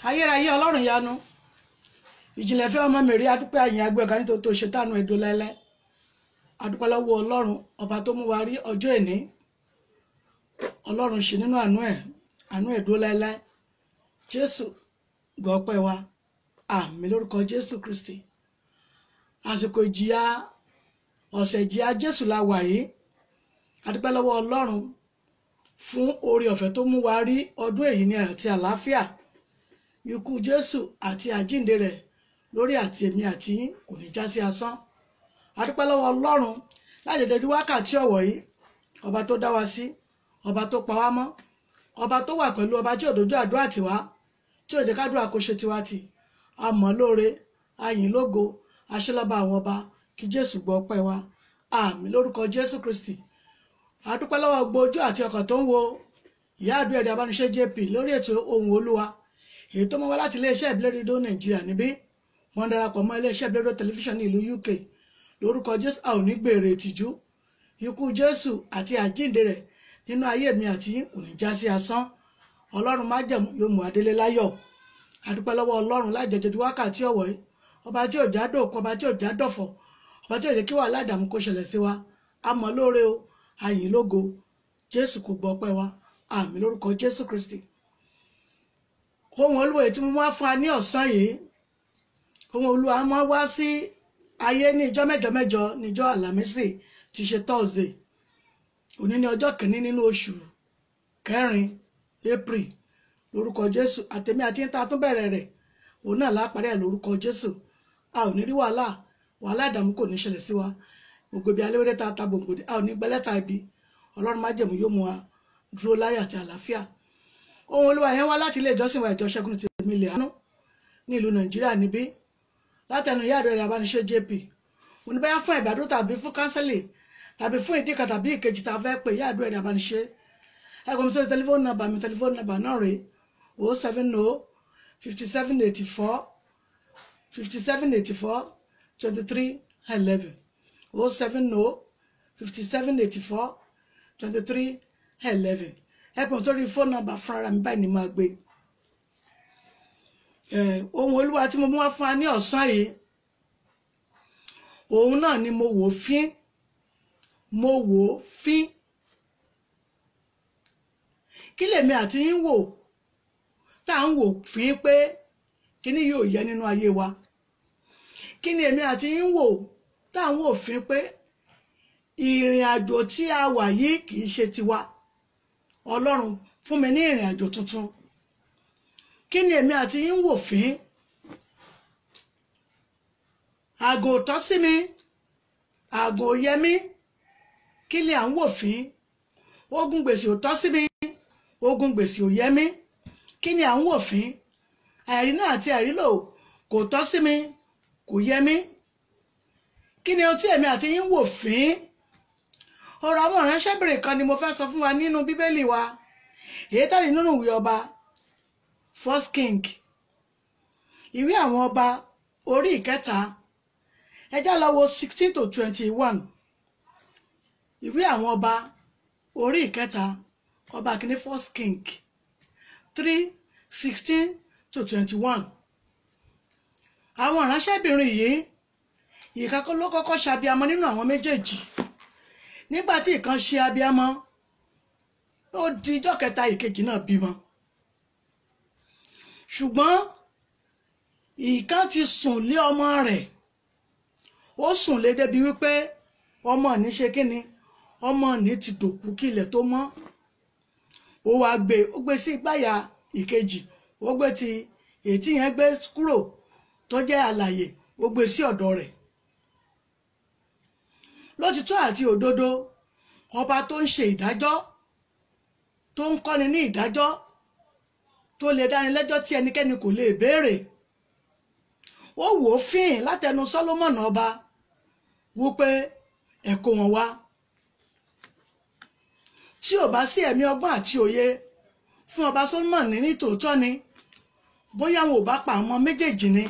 Ayérayé Ọlọ́run yanu ìjìnlẹ̀ fẹ́ ọmọ mèrè adúpẹ́ àyìn agbẹ́ga nítorí tó ṣe tánú ẹ̀dọ́ lẹ́lẹ́. Adúpẹ́ lọ́wọ́ Ọlọ́run ọba tó mú wa rí ọjọ́ ìní. Ọlọ́run ṣe nínú àánú ẹ̀, àánú ẹ̀dọ́ lẹ́lẹ́. Jésù gbọ́ ọpẹ́ wa, àmín lórúkọ Jésù Kristi. Àsìkò ìjìyà ọ̀sẹ̀ ìjìyà Jésù la wà yìí. Adúpẹ́ lọ́wọ́ Ọlọ́run fún oore ọ̀fẹ́ tó mú wa rí ọdún èyí ní àti àlàáfíà. Ikú Jésù àti àjíǹde rẹ̀ lórí àti èmi àti yín kò ní já sí asán. Adúpẹ́ lọ́wọ́ Ọlọ́run láti jẹ́ wákàtí ọ̀wọ̀ yìí, ọba tó dá wa sí, ọba tó pa wá mọ́, ọba tó wà pẹ̀lú, ọba tí ò dojú àdúrà tì wá, tí ò jẹ́ kádùrà kó ṣe tiwa tì. A mọ̀ lóore, a yìn lógo, a ṣe lọ́ba àwọn ọba, kí Jésù gbọ́ ọpẹ́ wa, àmín lórúkọ Jésù Kristi. Adúpẹ́ lọ́wọ́ gbogbo ojú àti ọkàn tó ń wo ìyá àdúrà ẹ̀dá abániṣẹ́ JP lórí ètò Ohùn Olúwa, èyí tó mọ́ wá láti iléeṣẹ́ ìbílẹ̀ rédíò Nàìjíríà níbí. Wọ́n darapọ̀ mọ́ iléeṣẹ́ ìbílẹ̀ rédíò tẹlifíṣàn ní ìlú UK. Lórúkọ Jésù a ò ní gbèrè ìtìjú. Ikú Jésù àti àjíǹde rẹ̀ nínú ayé mi àti yín kò ní já sí asán. Ọlọ́run májẹ̀mú yóò mú adélé láyọ̀. Adúpẹ́ lọ́wọ́ Ọlọ́run láìjẹjẹjú wákàtí ọ̀wọ̀ yìí, ọba tí ò já dòkú, ọba tí ò já dọ̀fọ̀, ọba tí ò jẹ́ kí wàhálà ìdààmú kó ṣẹlẹ̀ sí wa. A mọ̀ lóore o, a yìn lógo. Jésù kò gbọ́ ọpẹ́ wa, àmín lórúkọ Jésù Kristi. Ohùn Olúwa tí mo wá fún wa ní ọ̀sán yìí, ohùn Olúwa máa wá sí ayé ní ìjọ́ mẹ́jọ mẹ́jọ níjọ́ Àlàmísì tí ṣe Thursday. Òní ní ọjọ́ kìíní nínú oṣù kẹrin, April. Lórúkọ Jésù àtẹ̀mí àti níta tún bẹ̀rẹ̀ rẹ̀, òun náà lápẹ̀rẹ̀ ẹ̀ lórúkọ Jésù. A ò ní rí wàhálà, wàhálà ìdààmú kò ní ṣẹlẹ̀ sí wa. Gbogbo ibi aléwéré ta ta gbòǹgbòdì, a ò ní gbẹ́lẹ́ta ibi. Ọlọ́run májẹ̀mú yóò mú wa dúró láyọ̀ àti àlàáfíà. Ohùn Olúwa yẹn wá láti ilé ìjọsìn wa ìjọ Ṣẹ́gun ti èmi lè àánú ní ìlú Nàìjíríà níbí, látẹnu ìyá rẹ̀ abániṣẹ́ JP. Oníbẹ̀yà fún ìbádùn tàbí fún kánsẹ́lì tàbí fún ìdí kan tàbí ìkejì tá a fẹ́ pè ìyá rẹ̀ abániṣẹ́. Ẹ pè mí sórí tẹlifóònù nọ́mbà mi, tẹlifóònù nọ́mbà náà rèé 070 57 84 57 84 23 11, 070 57 84 23 11. Ẹ pè mí sórí fóònù nọ́mbà fúnra mi báyìí ni máa gbé. Ohùn Olúwa tí mo mú wá fún wa ní ọ̀sán yìí, òun náà ni mo wò fín, mo wò fín. Kí lèmi àti yín wò tá à ń wò fín pé kíní yóò yẹ nínú ayé wa? Kí ni èmi àti yín wò tá à ń wò fín pé ìrìn àjò tí a wà yìí kì í ṣe tiwa? Ọlọ́run fún mi ní ìrìn àjò tuntun. Kí ni èmi àti yín wò fín? Àgò tọ́ sí mi, àgò yẹ mí. Kí ni à ń wò fín? Ogun gbèsè ò tọ́ sí mi, ogun gbèsè ò yẹ mí. Kí ni à ń wò fín? Àìrí náà àti àìrílò kò tọ́ sí mi, kò yẹ mí. Kí ni ohun tí èmi àti yín wò fín? Ọ̀rọ̀ àwọn ìránṣẹ́bìnrin kan ni mo fẹ́ sọ fún wa nínú Bíbélì wa, èyí tàbí nínú ìwé ọba First King, ìwé àwọn ọba orí ìkẹta. Ẹ já lọ wo 16 to 21. Ìwé àwọn ọba orí ìkẹta, ọba kìíní, First King 3:16 to 21. Àwọn ìránṣẹ́bìnrin yìí, ìkan ló kọ́kọ́ ṣàbíamọ nínú àwọn méjèèjì. Nígbà tí ìkan ṣe abíamọ, ó di ijọ́ kẹta ìkejì náà bímọ. Ṣùgbọ́n ìkan ti sùn lé ọmọ rẹ̀, ó sùn lé débi wípé ọmọ ní ṣe kíni, ọmọ ní ti dòkú kí ilẹ̀ tó mọ́. Ó wá gbé, ó gbé sí ìgbáyà ìkejì, ó gbé ti èyí tí yẹn gbé kúrò tó jẹ́ alààyè, ó gbé sí ọ̀dọ̀ rẹ̀. Lótìtọ́ àti òdodo, ọba tó ń ṣe ìdájọ́, tó ń kọ́ni ní ìdájọ́, tó lè dáni lẹ́jọ́ tí ẹnikẹ́ni kò lè béèrè, ó wò ó fín látẹnu Sólómọ́nì ọba wípé ẹ kó wọn wá. Tí ò bá sí ẹ̀mí ọgbọ́n àti òye fún ọba Sólómọ́nì ní tòótọ́ ni, bóyá wọn ò bá pa àwọn méjèèjì ni.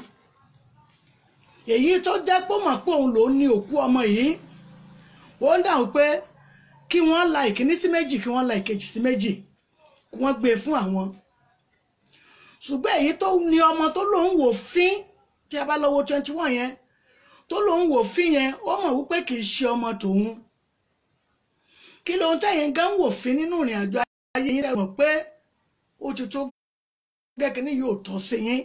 Èyí tó jẹ́ pé mọ̀ pé òun lòún ní òkú ọmọ yìí, ó ń dáhùn pé kí wọ́n la ìkíní sí méjì, kí wọ́n la ìkejì sí méjì, kí wọ́n gbé e fún àwọn. Ṣùgbọ́n èyí tó ní ọmọ tó lòún wò fín, tí a bá lọ wo 21 yẹn, tó lòún wò fín yẹn, ó mọ̀ wípé kì í ṣe ọmọ tòun. Kí lóhun tẹ̀yìn gan wò fín nínú ìrìn àjò ayé yín, lẹ́rọ̀ pé ó ti tó gẹ́, kíní yóò tọ́ sí yín,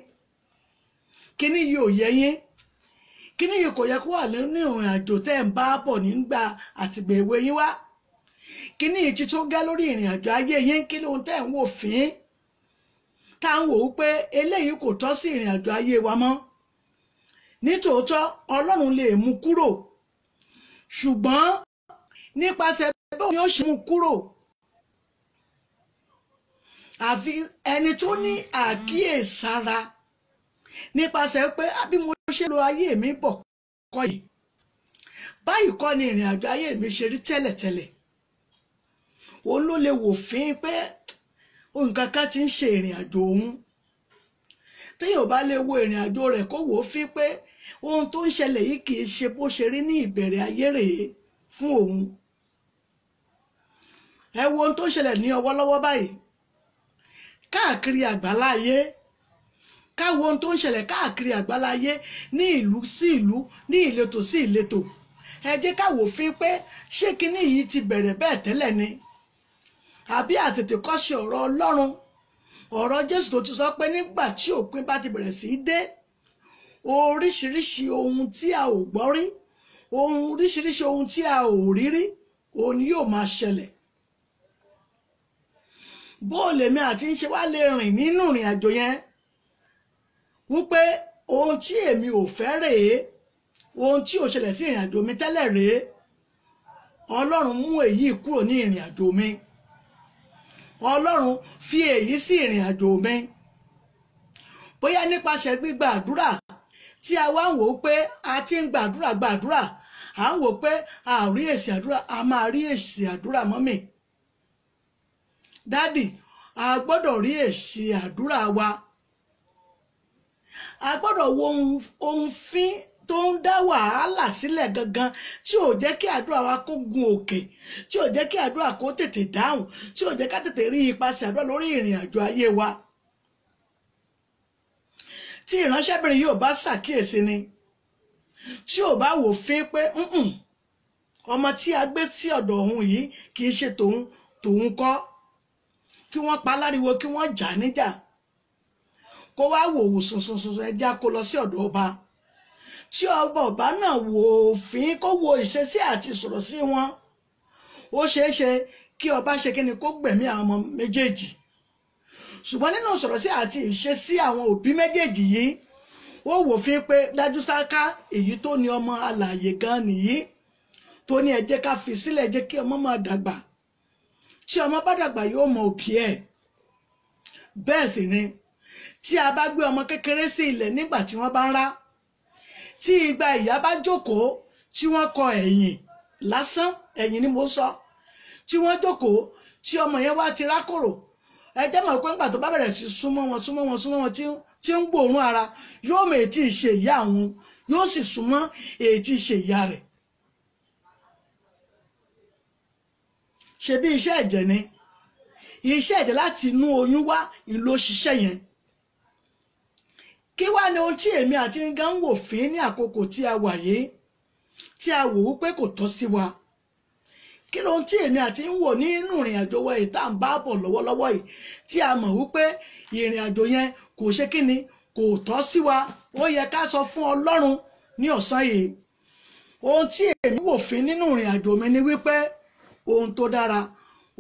kíní yóò yẹ yín, kíní yìí kò yẹ kó wà nínú ìrìn àjò tẹ́ ń bá bọ̀ nígbà àtìgbà èwe yín wá, kíní yìí ti tó gẹ́ lórí ìrìn àjò ayé yín. Kí lóhun tẹ́ ń wò fín tá ń wò ó pé eléyìí kò tọ́ sí ìrìn àjò ayé wa mọ́? Nítòótọ́ Ọlọ́run lè mú kúrò, ṣùgbọ́n nípasẹ̀ báwo ni ó ṣe mú kúrò? Àfi ẹni tó ní àkíyèsára nípasẹ̀ pé bí mo ṣe lo ayé mi bọ̀ kọ́ yìí, báyìí kọ́ ni ìrìn àjò ayé mi ṣe rí tẹ́lẹ̀tẹ́lẹ̀. Òun ló lè wò fín pé nǹkan kan ti ń ṣe ìrìn àjò òun. Téèyàn bá lè wo ìrìn àjò rẹ̀ kó wò ó fín pé ohun tó ń ṣẹlẹ̀ yìí kì í ṣe bó ṣe rí ní ìbẹ̀rẹ̀ ayé rèé fún òun. Ẹ wo ohun tó ń ṣẹlẹ̀ ní ọwọ́lọ́wọ́ báyìí káàkiri àgbáláyé, ká wo ohun tó ń ṣẹlẹ̀ káàkiri àgbáláyé ní ìlú sí ìlú, ní ìletò sí ìletò. Ẹ jẹ́ ká wò fín pé ṣé kinní yìí ti bẹ̀rẹ̀ bẹ́ẹ̀ tẹ́lẹ̀ ni, àbí àtètèkọ́ṣe ọ̀rọ̀ Ọlọ́run, ọ̀rọ̀ Jésù tó ti sọ pé nígbà tí òpin bá ti bẹ̀rẹ̀ sí í dé, oríṣiríṣi ohun tí a ò gbọ́ rí, oríṣiríṣi ohun tí a ò rí rí, òun ni yóò máa ṣẹlẹ̀. Bó lèmi àti ń ṣe wá lè rìn nínú ìrìn àjò yẹn wípé ohun tí èmi ò fẹ́ rèé, ohun tí ò ṣẹlẹ̀ sí ìrìn àjò mi tẹ́lẹ̀ rèé, Ọlọ́run mú èyí kúrò ní ìrìn àjò mi, Ọlọ́run fi èyí sí ìrìn àjò mi. Bóyá nípasẹ̀ gbígba àdúrà tí a wá ń wò ó pé a ti ń gbàdúrà gbàdúrà, à ń wò ó pé a ò rí èsì àdúrà, a máa rí èsì àdúrà. Mọ́mì, dádì, a gbọ́dọ̀ rí èsì àdúrà wa. A gbọ́dọ̀ wo ohun fín tó ń dá wàhálà sílẹ̀ gangan, tí ò jẹ́ kí àdúrà wa kó gun òkè, tí ò jẹ́ kí àdúrà kó tètè dáhùn, tí ò jẹ́ ká tètè rí ipasẹ̀ àdúrà lórí ìrìn àjò ayé wa. Tí ìránṣẹ́bìnrin yóò bá ṣàkíyèsí ni, tí ò bá wò fín pé ọmọ tí a gbé sí ọ̀dọ̀ òun yìí kì í ṣe tòun, tòun kọ́, kí wọ́n pa láriwo, kí wọ́n jà níjà, kó wá wò wò sùnsùnsùn, ẹja kó lọ sí ọ̀dọ̀ ọba. Tí ọba ọba náà wò fín, kó wo ìṣesí àti ìsọ̀rọ̀ sí wọn, ó ṣeé ṣe kí ọba ṣe kí ni, kó gbẹ̀mí àwọn ọmọ méjèèjì. Ṣùgbọ́n nínú ìsọ̀rọ̀ sí àti ìṣesí àwọn òbí méjèèjì yìí, ó wò fín pé dájú sáká èyí tó ní ọmọ alààyè gan nìyí, tó ní ẹ jẹ́ ká fi sílẹ̀, ẹ jẹ́ kí ọmọ máa dàgbà. Tí ọmọ bá dàgbà yóò mọ òbí ẹ̀. Bẹ́ẹ̀ sì ni tí a bá gbé ọmọ kékeré sí ilẹ̀ nígbà tí wọ́n bá ń rá, tí igba ìyá bá jókòó tí wọ́n kọ ẹ̀yìn lásán, ẹ̀yìn ni mo sọ, tí wọ́n jókòó tí ọmọ yẹn wá ti rákòrò, ẹ jẹ́ mọ̀ pé ńgbà tó bá bẹ̀rẹ̀ sí súnmọ́ wọn súnmọ́ wọn súnmọ́ wọn tí ń gbòòrùn ara, yóò mọ èyí tí ì ṣe ìyá òun, yóò sì súnmọ́ èyí tí ì ṣe ìyá rẹ̀. Ṣebí iṣẹ́ ẹ̀jẹ̀ ni, iṣẹ́ ẹ̀jẹ̀ láti inú oyún wá ìlò ṣiṣẹ́ yẹn. Kí wá ni ohun tí èmi àti yín gan ń wò fín ní àkókò tí a wà yìí, tí a wò wípé kò tọ́ sí wa? Kí lohun tí èmi àti ń wò nínú ìrìn àjò wa yìí tá à ń bá bọ̀ lọ́wọ́lọ́wọ́ yìí, tí a mọ̀ wípé ìrìn àjò yẹn kò ṣe kí ni, kò tọ́ sí wa? Ó yẹ ká sọ fún Ọlọ́run ní ọ̀sán yìí. Ohun tí èmi wò fín nínú ìrìn àjò mi ni wípé ohun tó dára,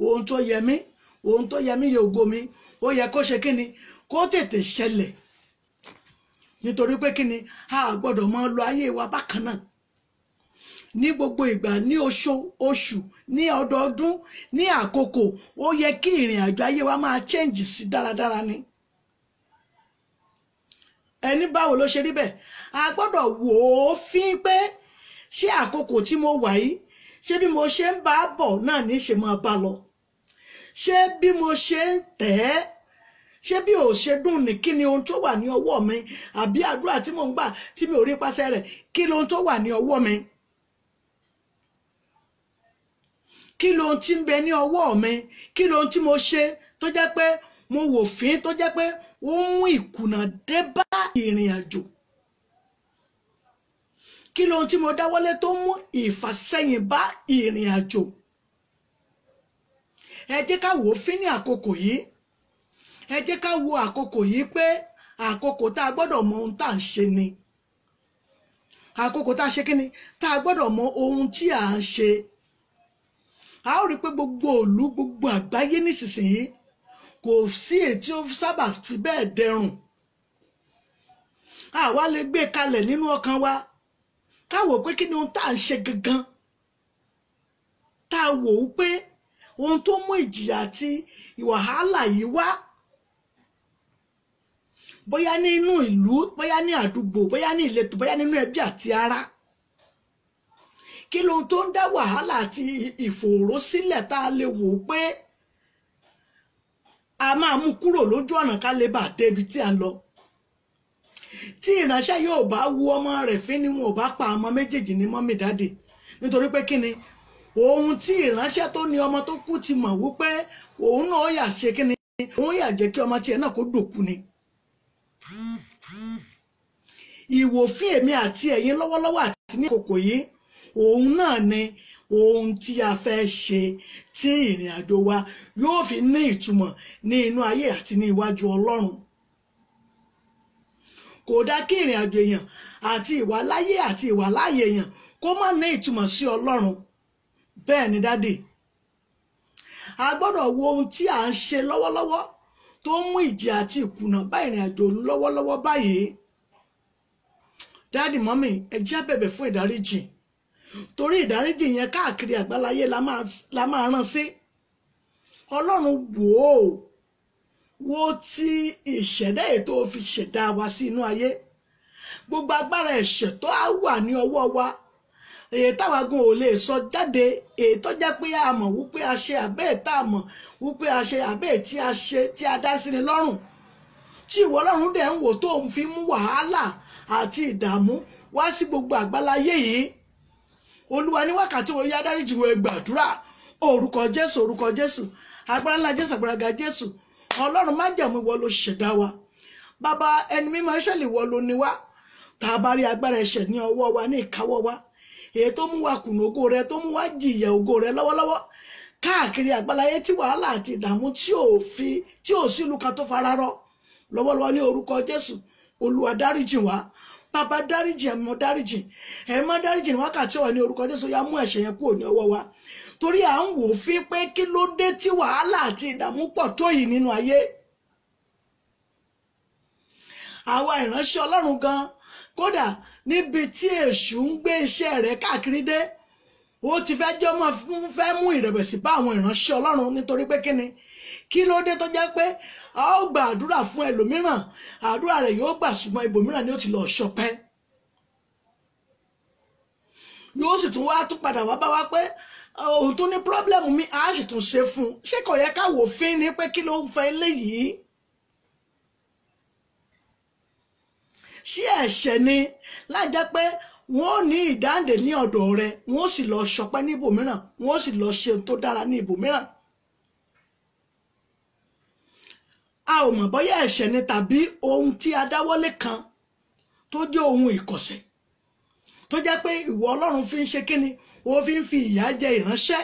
ohun tó yẹ mí, ohun tó yẹ mí yẹ ògo mi, ó yẹ kó ṣe kí ni, kó tètè ṣẹlẹ̀. Nítorí pé kí ni, a gbọ́dọ̀ máa lo ayé wa bákan náà ní gbogbo ìgbà, ní oṣù, ní ọdọọdún, ní àkókò. Ó yẹ kí ìrìn àjò ayé wa máa change sí dáradára ni. Ẹni báwo ló ṣe rí bẹ́ẹ̀? A gbọ́dọ̀ wò ó fín pé ṣé àkókò tí mo wà yìí, ṣé bí mo ṣe ń bá bọ̀ náà ní ṣe máa bá lọ? Ṣé bí mo ṣe ń tẹ̀ ẹ́, ṣé bí ò ṣe dùn ní? Kí ni ohun tó wà ní ọwọ́ mi? Àbí àdúrà tí mò ń gbà tí mi ò rí pàṣẹ rẹ̀, kí lohun tó wà ní ọwọ́ mi? Kí lohun tí ń bẹ ní ọwọ́ mi? Kí lohun tí mo ṣe tó jẹ́ pé mo wò fín, tó jẹ́ pé ó mú ìkùnà dé bá ìrìn àjò? Kí lohun tí mo dáwọ́lé tó mú ìfàsẹ́yìn bá ìrìn àjò? Ẹ jẹ́ ká wò ó fín ní àkókò yìí. Ẹ jẹ́ ká wo àkókò yìí pé àkókò tá a gbọ́dọ̀ mọ ohun tá à ń ṣe ni. Àkókò tá a ṣe kí ni, tá a gbọ́dọ̀ mọ ohun tí à ń ṣe. A ó rí i pé gbogbo ìlú, gbogbo àgbáyé nísinsìnyí, kò sí èyí tí ó sábà fi bẹ́ẹ̀ dẹrùn. Àwa lè gbé kalẹ̀ nínú ọkàn wa, ká wò pé kí ni ohun tá à ń ṣe gangan, tá a wò ó pé ohun tó mú ìjìyà àti wàhálà yìí wá, bóyá nínú ìlú, bóyá ní àdúgbò, bóyá ní ìletò, bóyá nínú ẹbí àti ará. Kí lohun tó ń dá wàhálà àti ìfòòró sílẹ̀ tá a lè wò ó pé a máa mú kúrò lójú ọ̀nà ká lè bà débi tí a lọ? Tí ìránṣẹ́ yóò bá wu ọmọ rẹ̀ fín ni wọn ò bá pa ọmọ méjèèjì ní mọ́mì dáàdì. Nítorí pé kí ni, ohun tí ìránṣẹ́ tó ní ọmọ tó kú ti mọ̀ wípé òun náà yà ṣe kí ni, òun yà jẹ́ kí ọmọ tiẹ̀ náà kó dòkú ni. Ìwòfín èmi àti ẹ̀yin lọ́wọ́lọ́wọ́ àti ní àkókò yìí, òun náà ni ohun tí a fẹ́ ṣe tí ìrìn àjò wa yóò fi ní ìtumọ̀ ní inú ayé àti ní iwájú Ọlọ́run. Kò dá kí ìrìn àjò èèyàn àti ìwàláyé àti ìwàláyé èèyàn kó má ní ìtumọ̀ sí Ọlọ́run. Bẹ́ẹ̀ ni dádì, a gbọ́dọ̀ wo ohun tí à ń ṣe lọ́wọ́lọ́wọ́ tó mú ìjì àti ìkùnà bá ìrìn àjò lọ́wọ́lọ́wọ́ báyìí. Dádì, mọ́mì, ẹ jẹ́ á bẹ̀bẹ̀ fún ìdáríjì, torí ìdáríjì yẹn káàkiri àgbáláyé la máa rán sí. Ọlọ́run wò ó, wo ti ìṣẹ̀dá ètò fi ṣẹ̀dá wa sí inú ayé. Gbogbo agbára ẹ̀ṣẹ̀ tó á wà ní ọwọ́ wa, èyí táwa gan ò lè sọ jáde, èyí tó jẹ́ pé a mọ̀ wípé a ṣe, àbẹ́ tá a mọ̀ wípé a ṣe, àbẹ́ tí a ṣe tí a dá sí ni lọ́rùn, tí ìwọ Ọlọ́run dẹ̀ ń wò tó ń fi mú wàhálà àti ìdààmú wá sí gbogbo àgbáláyé yìí. Olúwa ní wákàtí wo yá dáríjì wo, gbàdúrà. Orúkọ Jésù, orúkọ Jésù, agbára ńlá Jésù, agbára ga Jésù. Ọlọ́run májẹ̀mú, ìwọ ló ṣẹ̀dá wa. Bàbá ẹni mímọ́ Ísírẹ́lì, ìwọ ló ní wa. Tá a bá rí agbára ẹ̀ṣẹ̀ ní ọwọ́ wa, ní ìkáwọ́ wa, èyí tó mú wa kùnà ògo rẹ, tó mú wa jìyà ògo rẹ lọ́wọ́lọ́wọ́ káàkiri àgbáláyé, tí wàhálà àti ìdààmú tí ò sí ìlú kan tó fara rọ lọ́wọ́lọ́wọ́, ní orúkọ Jésù, Olúwa dáríjì wá. Bàbá dáríjì, ẹ̀mọ́ dáríjì, ẹ̀mọ́ dáríjì ní wákàtí ọ̀wà ní orúkọ Jésù. Yá mú ẹ̀ṣẹ̀ yẹn kúrò ní ọwọ́ wa, torí à ń wò ó fín pé kí ló dé tí wàhálà àti ìdààmú pọ̀ tó yìí nínú ayé. Àwa ìránṣẹ́ Ọlọ́run gan, kódà níbi tí èṣù ń gbé iṣẹ́ rẹ̀ káàkiri dé, ó ti fẹ́ jẹ́ ọmọ fẹ́ mú ìrẹ̀wẹ̀sì bá àwọn ìránṣẹ́ Ọlọ́run. Nítorí pé kí ni, kí ló dé tó jẹ́ pé a ó gba àdúrà fún ẹlòmíràn, àdúrà rẹ̀ yóò gbà, ṣùgbọ́n ibòmíràn ni ó ti lọ ṣọpẹ́, yóò sì tún wá tún padà wá bá wa pé òun tó ní pírọ́blẹ́mù mi, a sì tún ṣe fún un. Ṣé kò yẹ ká wò fín ni pé kí ló ń fa eléyìí? Ṣé ẹ̀ṣẹ̀ ni láìjẹ́ pé wọ́n ò ní ìdáǹdè ní ọ̀dọ̀ rẹ̀, wọ́n ó sì lọ ṣọpẹ́ ní ibòmíràn, wọ́n ó sì lọ ṣe tó dára ní ibòmíràn? A ò mọ̀ bóyá ẹ̀ṣẹ̀ ni tàbí ohun tí a dáwọ́lé kan tó jẹ́ ohun ìkọ̀sẹ̀, tó jẹ́ pé ìwọ Ọlọ́run fi ń ṣe kíni, ó fi ń fi ìyà jẹ ìránṣẹ́,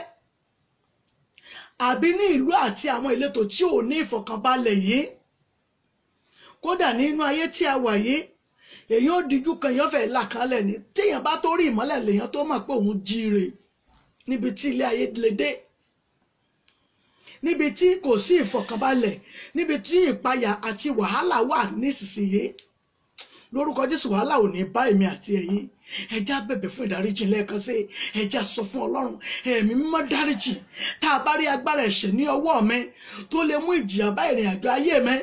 àbí ní ìlú àti àwọn ìletò tí ò ní ìfọ̀kànbalẹ̀ yìí. Kódà nínú ayé tí a wà yìí, èyí ò díjú kan, èèyàn fẹ́ là kálẹ̀ ni. Téèyàn bá tó rí ìmọ́lẹ̀ lèèyàn tó mọ̀ pé òun jíire níbi tí ilé ayé lè dé, níbi tí kò sí ìfọ̀kànbalẹ̀, níbi tí ìpayà àti wàhálà wà nísinsìnyí. Lórúkọ Jésù, wàhálà ò ní bá èmi àti ẹ̀yin. Ẹ jẹ́ á bẹ̀bẹ̀ fún ìdáríjì lẹ́ẹ̀kan sí. Ẹ jẹ́ á sọ fún Ọlọ́run, ẹ̀mí mímọ́ dáríjì. Tá a bá rí agbára ẹ̀ṣẹ̀ ní ọwọ́ mi tó lè mú ìjìyà bá ìrìn àjò ayé mi,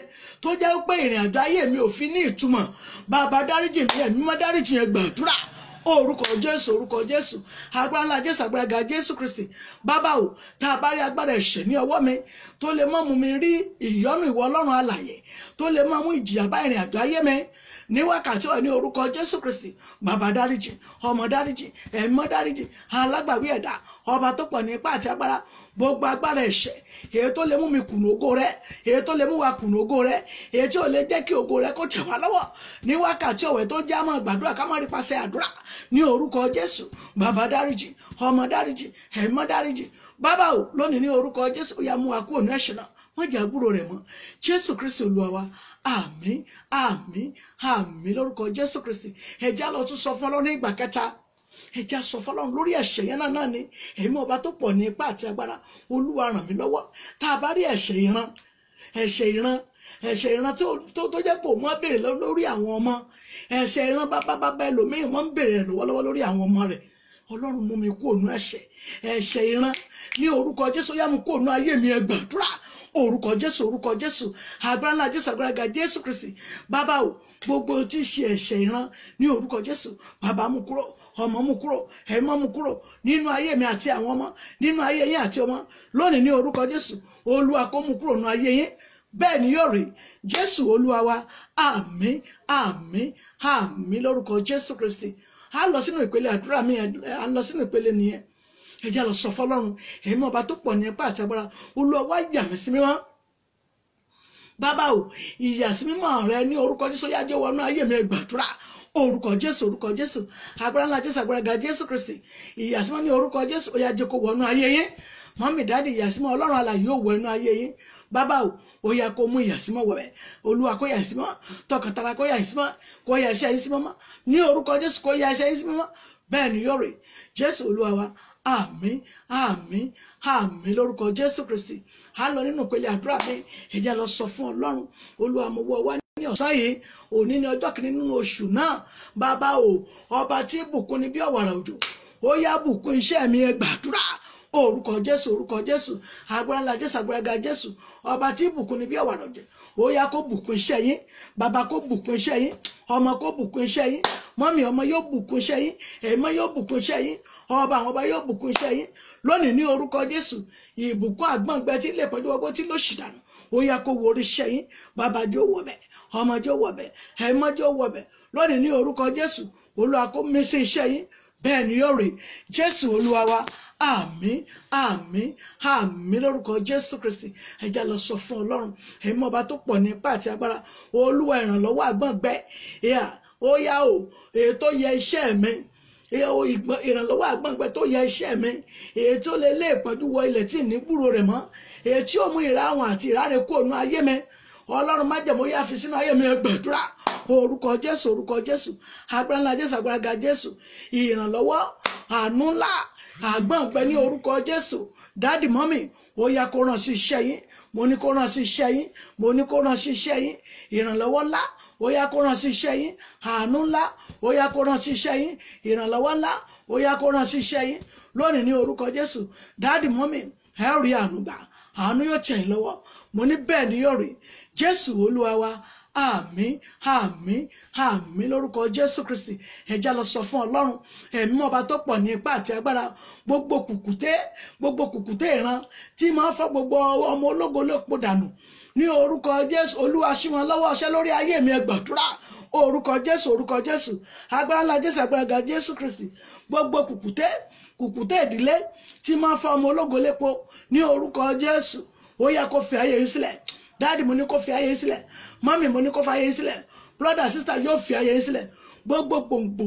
tó jẹ́ pé ìrìn àjò ayé mi ò fi ní ìtumọ̀, bàbá dáríjì mi, ẹ̀mí mímọ́ dáríjì yẹn, gbàdúrà. Orúkọ Jésù, orúkọ Jésù, agbára ńlá Jésù, agbára ga Jésù Kristi. Bàbá o, tá a bá rí agbára ẹ̀ṣẹ̀ ní ọwọ́ mi tó lè mọ́ mú mi rí ìyọ́nú ìwọ Ọlọ́run alààyè, tó lè mọ́ mú ìjìyà bá ìrìn àjò ayé mi ní wákàtí ọ̀ ní orúkọ Jésù Kristi, bàbá dáríjì, ọmọ dáríjì, ẹ̀mọ́ dáríjì, alágbàwí ẹ̀dá, ọba tó pọ̀ ní ipá àti agbára, gbogbo agbára ẹ̀ṣẹ̀ èyí tó lè mú mi kùnà ògo rẹ, èyí tó lè mú wa kùnà ògo rẹ, èyí tí ò lè jẹ́ kí ògo rẹ kó tẹ̀ wá lọ́wọ́ ní wákàtí ọ̀wẹ́, tó jẹ́ àmọ́ gbàdúrà ká má rí pàṣẹ àdúrà ní orúkọ Jésù, bàbá dáríjì, ọmọ dáríjì, ẹ̀mọ́ dáríjì. Bàbá o, lónìí ní orúkọ Jésù, ó yá mú wa kúrò ní ẹ̀ṣẹ̀ náà, wọ́n jẹ́ àbúrò rẹ̀ mọ́. Jésù Kristi Olúwa wa, àmín, àmín, àmín lórúkọ Jésù Kristi. Ẹ jẹ́ á lọ tún sọ fún Ọlọ́run ní ìgbà kẹta. Ẹ jẹ́ á sọ fọ́lọ́run lórí ẹ̀ṣẹ̀ yẹn náà ni. Ẹ̀mí ọba tó pọ̀ ní ipá àti agbára, Olúwa ràn mí lọ́wọ́. Tá a bá rí ẹ̀ṣẹ̀ ìran, ẹ̀ṣẹ̀ ìran, ẹ̀ṣẹ̀ ìran tó jẹ́ pò wọ́n béèrè lórí àwọn ọmọ, ẹ̀ṣẹ̀ ìran bàbá bàbá ẹlòmíì wọ́n ń béèrè lọ́wọ́lọ́wọ́ lórí àwọn ọmọ rẹ̀. Ọlọ́run mú mi kúrò nínú ẹ̀ṣẹ̀, ẹ̀ṣẹ̀ ìran ní orúkọ Jésù, yá mú kúrò nínú ayé mi, ẹ gbàdúrà. Orúkọ Jésù, orúkọ Jésù, agbára ńlá Jésù, agbára ga Jésù Kristi. Bàbá o, gbogbo tí í ṣe ẹ̀ṣẹ̀ ìran ní orúkọ Jésù, bàbá mú kúrò, ọmọ mú kúrò, ẹ̀mọ́ mú kúrò nínú ayé mi àti àwọn ọmọ, nínú ayé yín àti ọmọ lónìí ní orúkọ Jésù. Olúwa kó mú kúrò nínú ayé yín, bẹ́ẹ̀ ni yóò rí. Jésù Olúwa wa, àmín, àmín, àmín lórúkọ Jésù Kristi. A lọ sínú ìpele àdúrà mi, a lọ sínú ìpele nìyẹn. Ẹ jẹ́ lọ sọ fọ́lọ́run, ẹ̀mí ọba tó pọ̀ ní ipá àti agbára, Olúwa wá yà mí sí mímọ́. Bàbá o, ìyàsímímọ́ rẹ ní orúkọ Jésù, yá jẹ́ wọnú ayé mi, gbàdúrà. Orúkọ Jésù, orúkọ Jésù, agbára ńlá Jésù, agbára ga Jésù Kristi. Ìyàsímímọ́ ní orúkọ Jésù, ó yá jẹ́ kó wọnú ayé yín. Mọ́mì, dáàdì, ìyàsímọ́ Ọlọ́run alààyè yóò wọ inú ayé yín. Bàbá o, ó yá kó mú ìyàsímọ́ wọ̀ bẹ́ẹ̀. Olúwa kó yàsímọ́, tọkàntara kó yàsímọ́, kó yà iṣẹ́ yín sí mímọ́ ní orúkọ Jésù, kó yà iṣẹ́ yín sí mímọ́, bẹ́ẹ̀ ni yóò rí. Jésù Olúwa wa, àmín, àmín, àmín lórúkọ Jésù Kristi. A lọ nínú ìpele àdúrà mi. Ẹ jẹ́ lọ sọ fún Ọlọ́run, Olúwa mo wọ́ wá ní ọ̀sán yìí, òní ní ọjọ́ kìíní nínú oṣù náà. Bàbá o, ọba tí bùkún ni bí ọ̀wàrà òjò, ó yá bùkún iṣẹ́ mi, ẹ gbàdúrà. Orúkọ Jésù, orúkọ Jésù, agbára ńlá Jésù, agbára ga Jésù, ọba tí bùkún ni bí ọ̀wàrà òjò, ó yá kó bùkún iṣẹ́ yín. Bàbá kó bùkún iṣẹ́ yín, ọmọ kó bùkún iṣẹ́ yín, mọ́mì ọmọ yóò bùkún iṣẹ́ yín, ẹ̀mọ́ yóò bùkún iṣẹ́ yín, ọba àwọn ọba yóò bùkún iṣẹ́ yín lónìí ní orúkọ Jésù. Ìbùkún àgbọ̀ngbẹ tí lè pẹ̀lú ọgbọ́n tí ló ṣì dànù, ó yá kó wo orí iṣẹ́ yín. Bàbá jọ̀ọ́ wọ̀ bẹ̀, ọmọ jọ̀ọ́ wọ̀ bẹ̀, ẹ̀mọ́ jọ̀ọ́ wọ̀ bẹ̀ lónìí ní orúkọ Jésù. Olúwa kó mí sí iṣẹ́ yín, bẹ́ẹ̀ ni yóò rí. Jésù Olúwa wa, àmín, àmín, àmín lórúkọ Jésù Kristi. Ẹ jẹ́ lọ sọ fún Ọlọ́run, ẹ̀mí ọba tó pọ̀ ní ipá àti agbára, Olúwa ìrànlọ́wọ́ àgbọ̀ngbẹ, ó yá o, èyí tó yẹ iṣẹ́ mi, ìrànlọ́wọ́ àgbọ̀ngbẹ tó yẹ iṣẹ́ mi, èyí tó lè lé ìpọ́njú wọ ilẹ̀ tí ní gbúrò rẹ̀ mọ́, èyí tí ó mú ìrarun àti ìráre kú ònú ayé mi, Ọlọ́run májẹ̀mú yá fi sínú ayé mi, gbàdúrà. Orúkọ Jésù, orúkọ Jésù, agbára ńlá Jésù, agbára ga Jésù, ìrànlọ́wọ́ àánú ńlá àgbọ̀ngbẹ ní orúkọ Jésù. Dáàdì, mọ́mì, ó yá kó ràn sí iṣẹ́ yín, mo ní kó ràn sí iṣẹ́ yín, mo ní kó ràn sí iṣẹ́ yín. Ìrànlọ́wọ́ ńlá, ó yá kó ràn sí iṣẹ́ yín. Àánú ńlá, ó yá kó ràn sí iṣẹ́ yín. Ìrànlọ́wọ́ ńlá, ó yá kó ràn sí iṣẹ́ yín lónìí ní orúkọ Jésù. Dáàdì, mọ́mì, ẹ rí àánú gbà, àánú yóò tẹ̀ yín lọ́wọ́, mo ní bẹ́ẹ̀ ni yóò rí. Jésù Olúwa wa, àmín, àmín, àmín lórúkọ Jésù Kristi. Ẹ jẹ́ lọ sọ fún Ọlọ́run, ẹ̀mí ọba tó pọ̀ ní ipá àti agbára, gbogbo kùkùté, gbogbo kùkùté ìran tí máa ń fọ́ gbogbo ọmọ ológo lópo dànù ní orúkọ Jésù, Olúwa ṣí wọn lọ́wọ́ ọṣẹ́ lórí ayé mi, ẹ gbàdúrà. Orúkọ Jésù, orúkọ Jésù, agbára ńlá Jésù, agbára ga Jésù Kristi, gbogbo kùkùté, kùkùté ìdílé tí máa ń fọ́ ọmọ ológo lépo ní orúkọ Jésù, ó yá kó fi ayé yìí sílẹ̀. Dáàdì mo ní kó fi ayé yín sílẹ̀. Mọ́mì mo ní kó fi ayé yín sílẹ̀. Brother, sister yóò fi ayé yín sílẹ̀. Gbogbo gbòǹgbò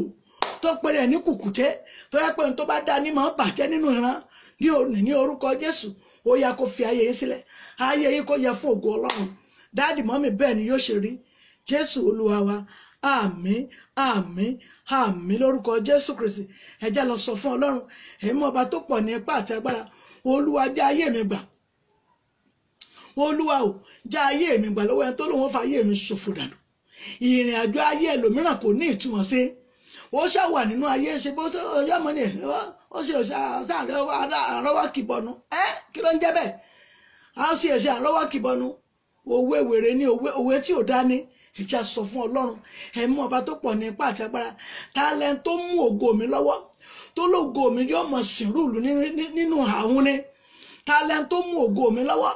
tó péré ní kùkùté tó yẹ pé ohun tó bá dá ní máa bàjẹ́ nínú ìran ní òní ní orúkọ Jésù, ó yá kó fi ayé yín sílẹ̀. Ayé yín kó yẹ fún ògo Ọlọ́run. Dáàdì, mọ́mì, bẹ́ẹ̀ ni yóò ṣe rí. Jésù Olúwa wa. Àmín, àmín, àmín lórúkọ Jésù Kristi. Ẹ jẹ́ lọ sọ fún Ọlọ́run ẹ̀mí ọba tó pọ̀ ní ipá àti agbára. Olúwa, já ayé mi gbà. Olúwa o, já ayé mi gbà lọ́wọ́ ẹni tó lóun ó fa ayé mi ṣòfò dànù. Ìrìn àjò ayé ẹlòmíràn kò ní ìtumọ̀ sí. Ó ṣàwà nínú ayé ṣe bó ọjọ́ mọ́ ni ó ṣe àrọ́wọ́ kìbọnú. Ẹ́ kí ló ń jẹ́ bẹ́ẹ̀? A ṣe ẹ̀ṣẹ̀ àrọ́wọ́ kìbọnú. Òwe wèrè ni, òwe tí ò dá ní. Ìjà sọ fún Ọlọ́run ẹ̀mú ọba tó pọ̀ ní ipá àti agbára. Talent tó mú ògo mi lọ́wọ́, tó lógo mi yóò mọ̀ sìnrúùlù nínú àwọn ni. Talent tó mú ògo mi lọ́wọ́,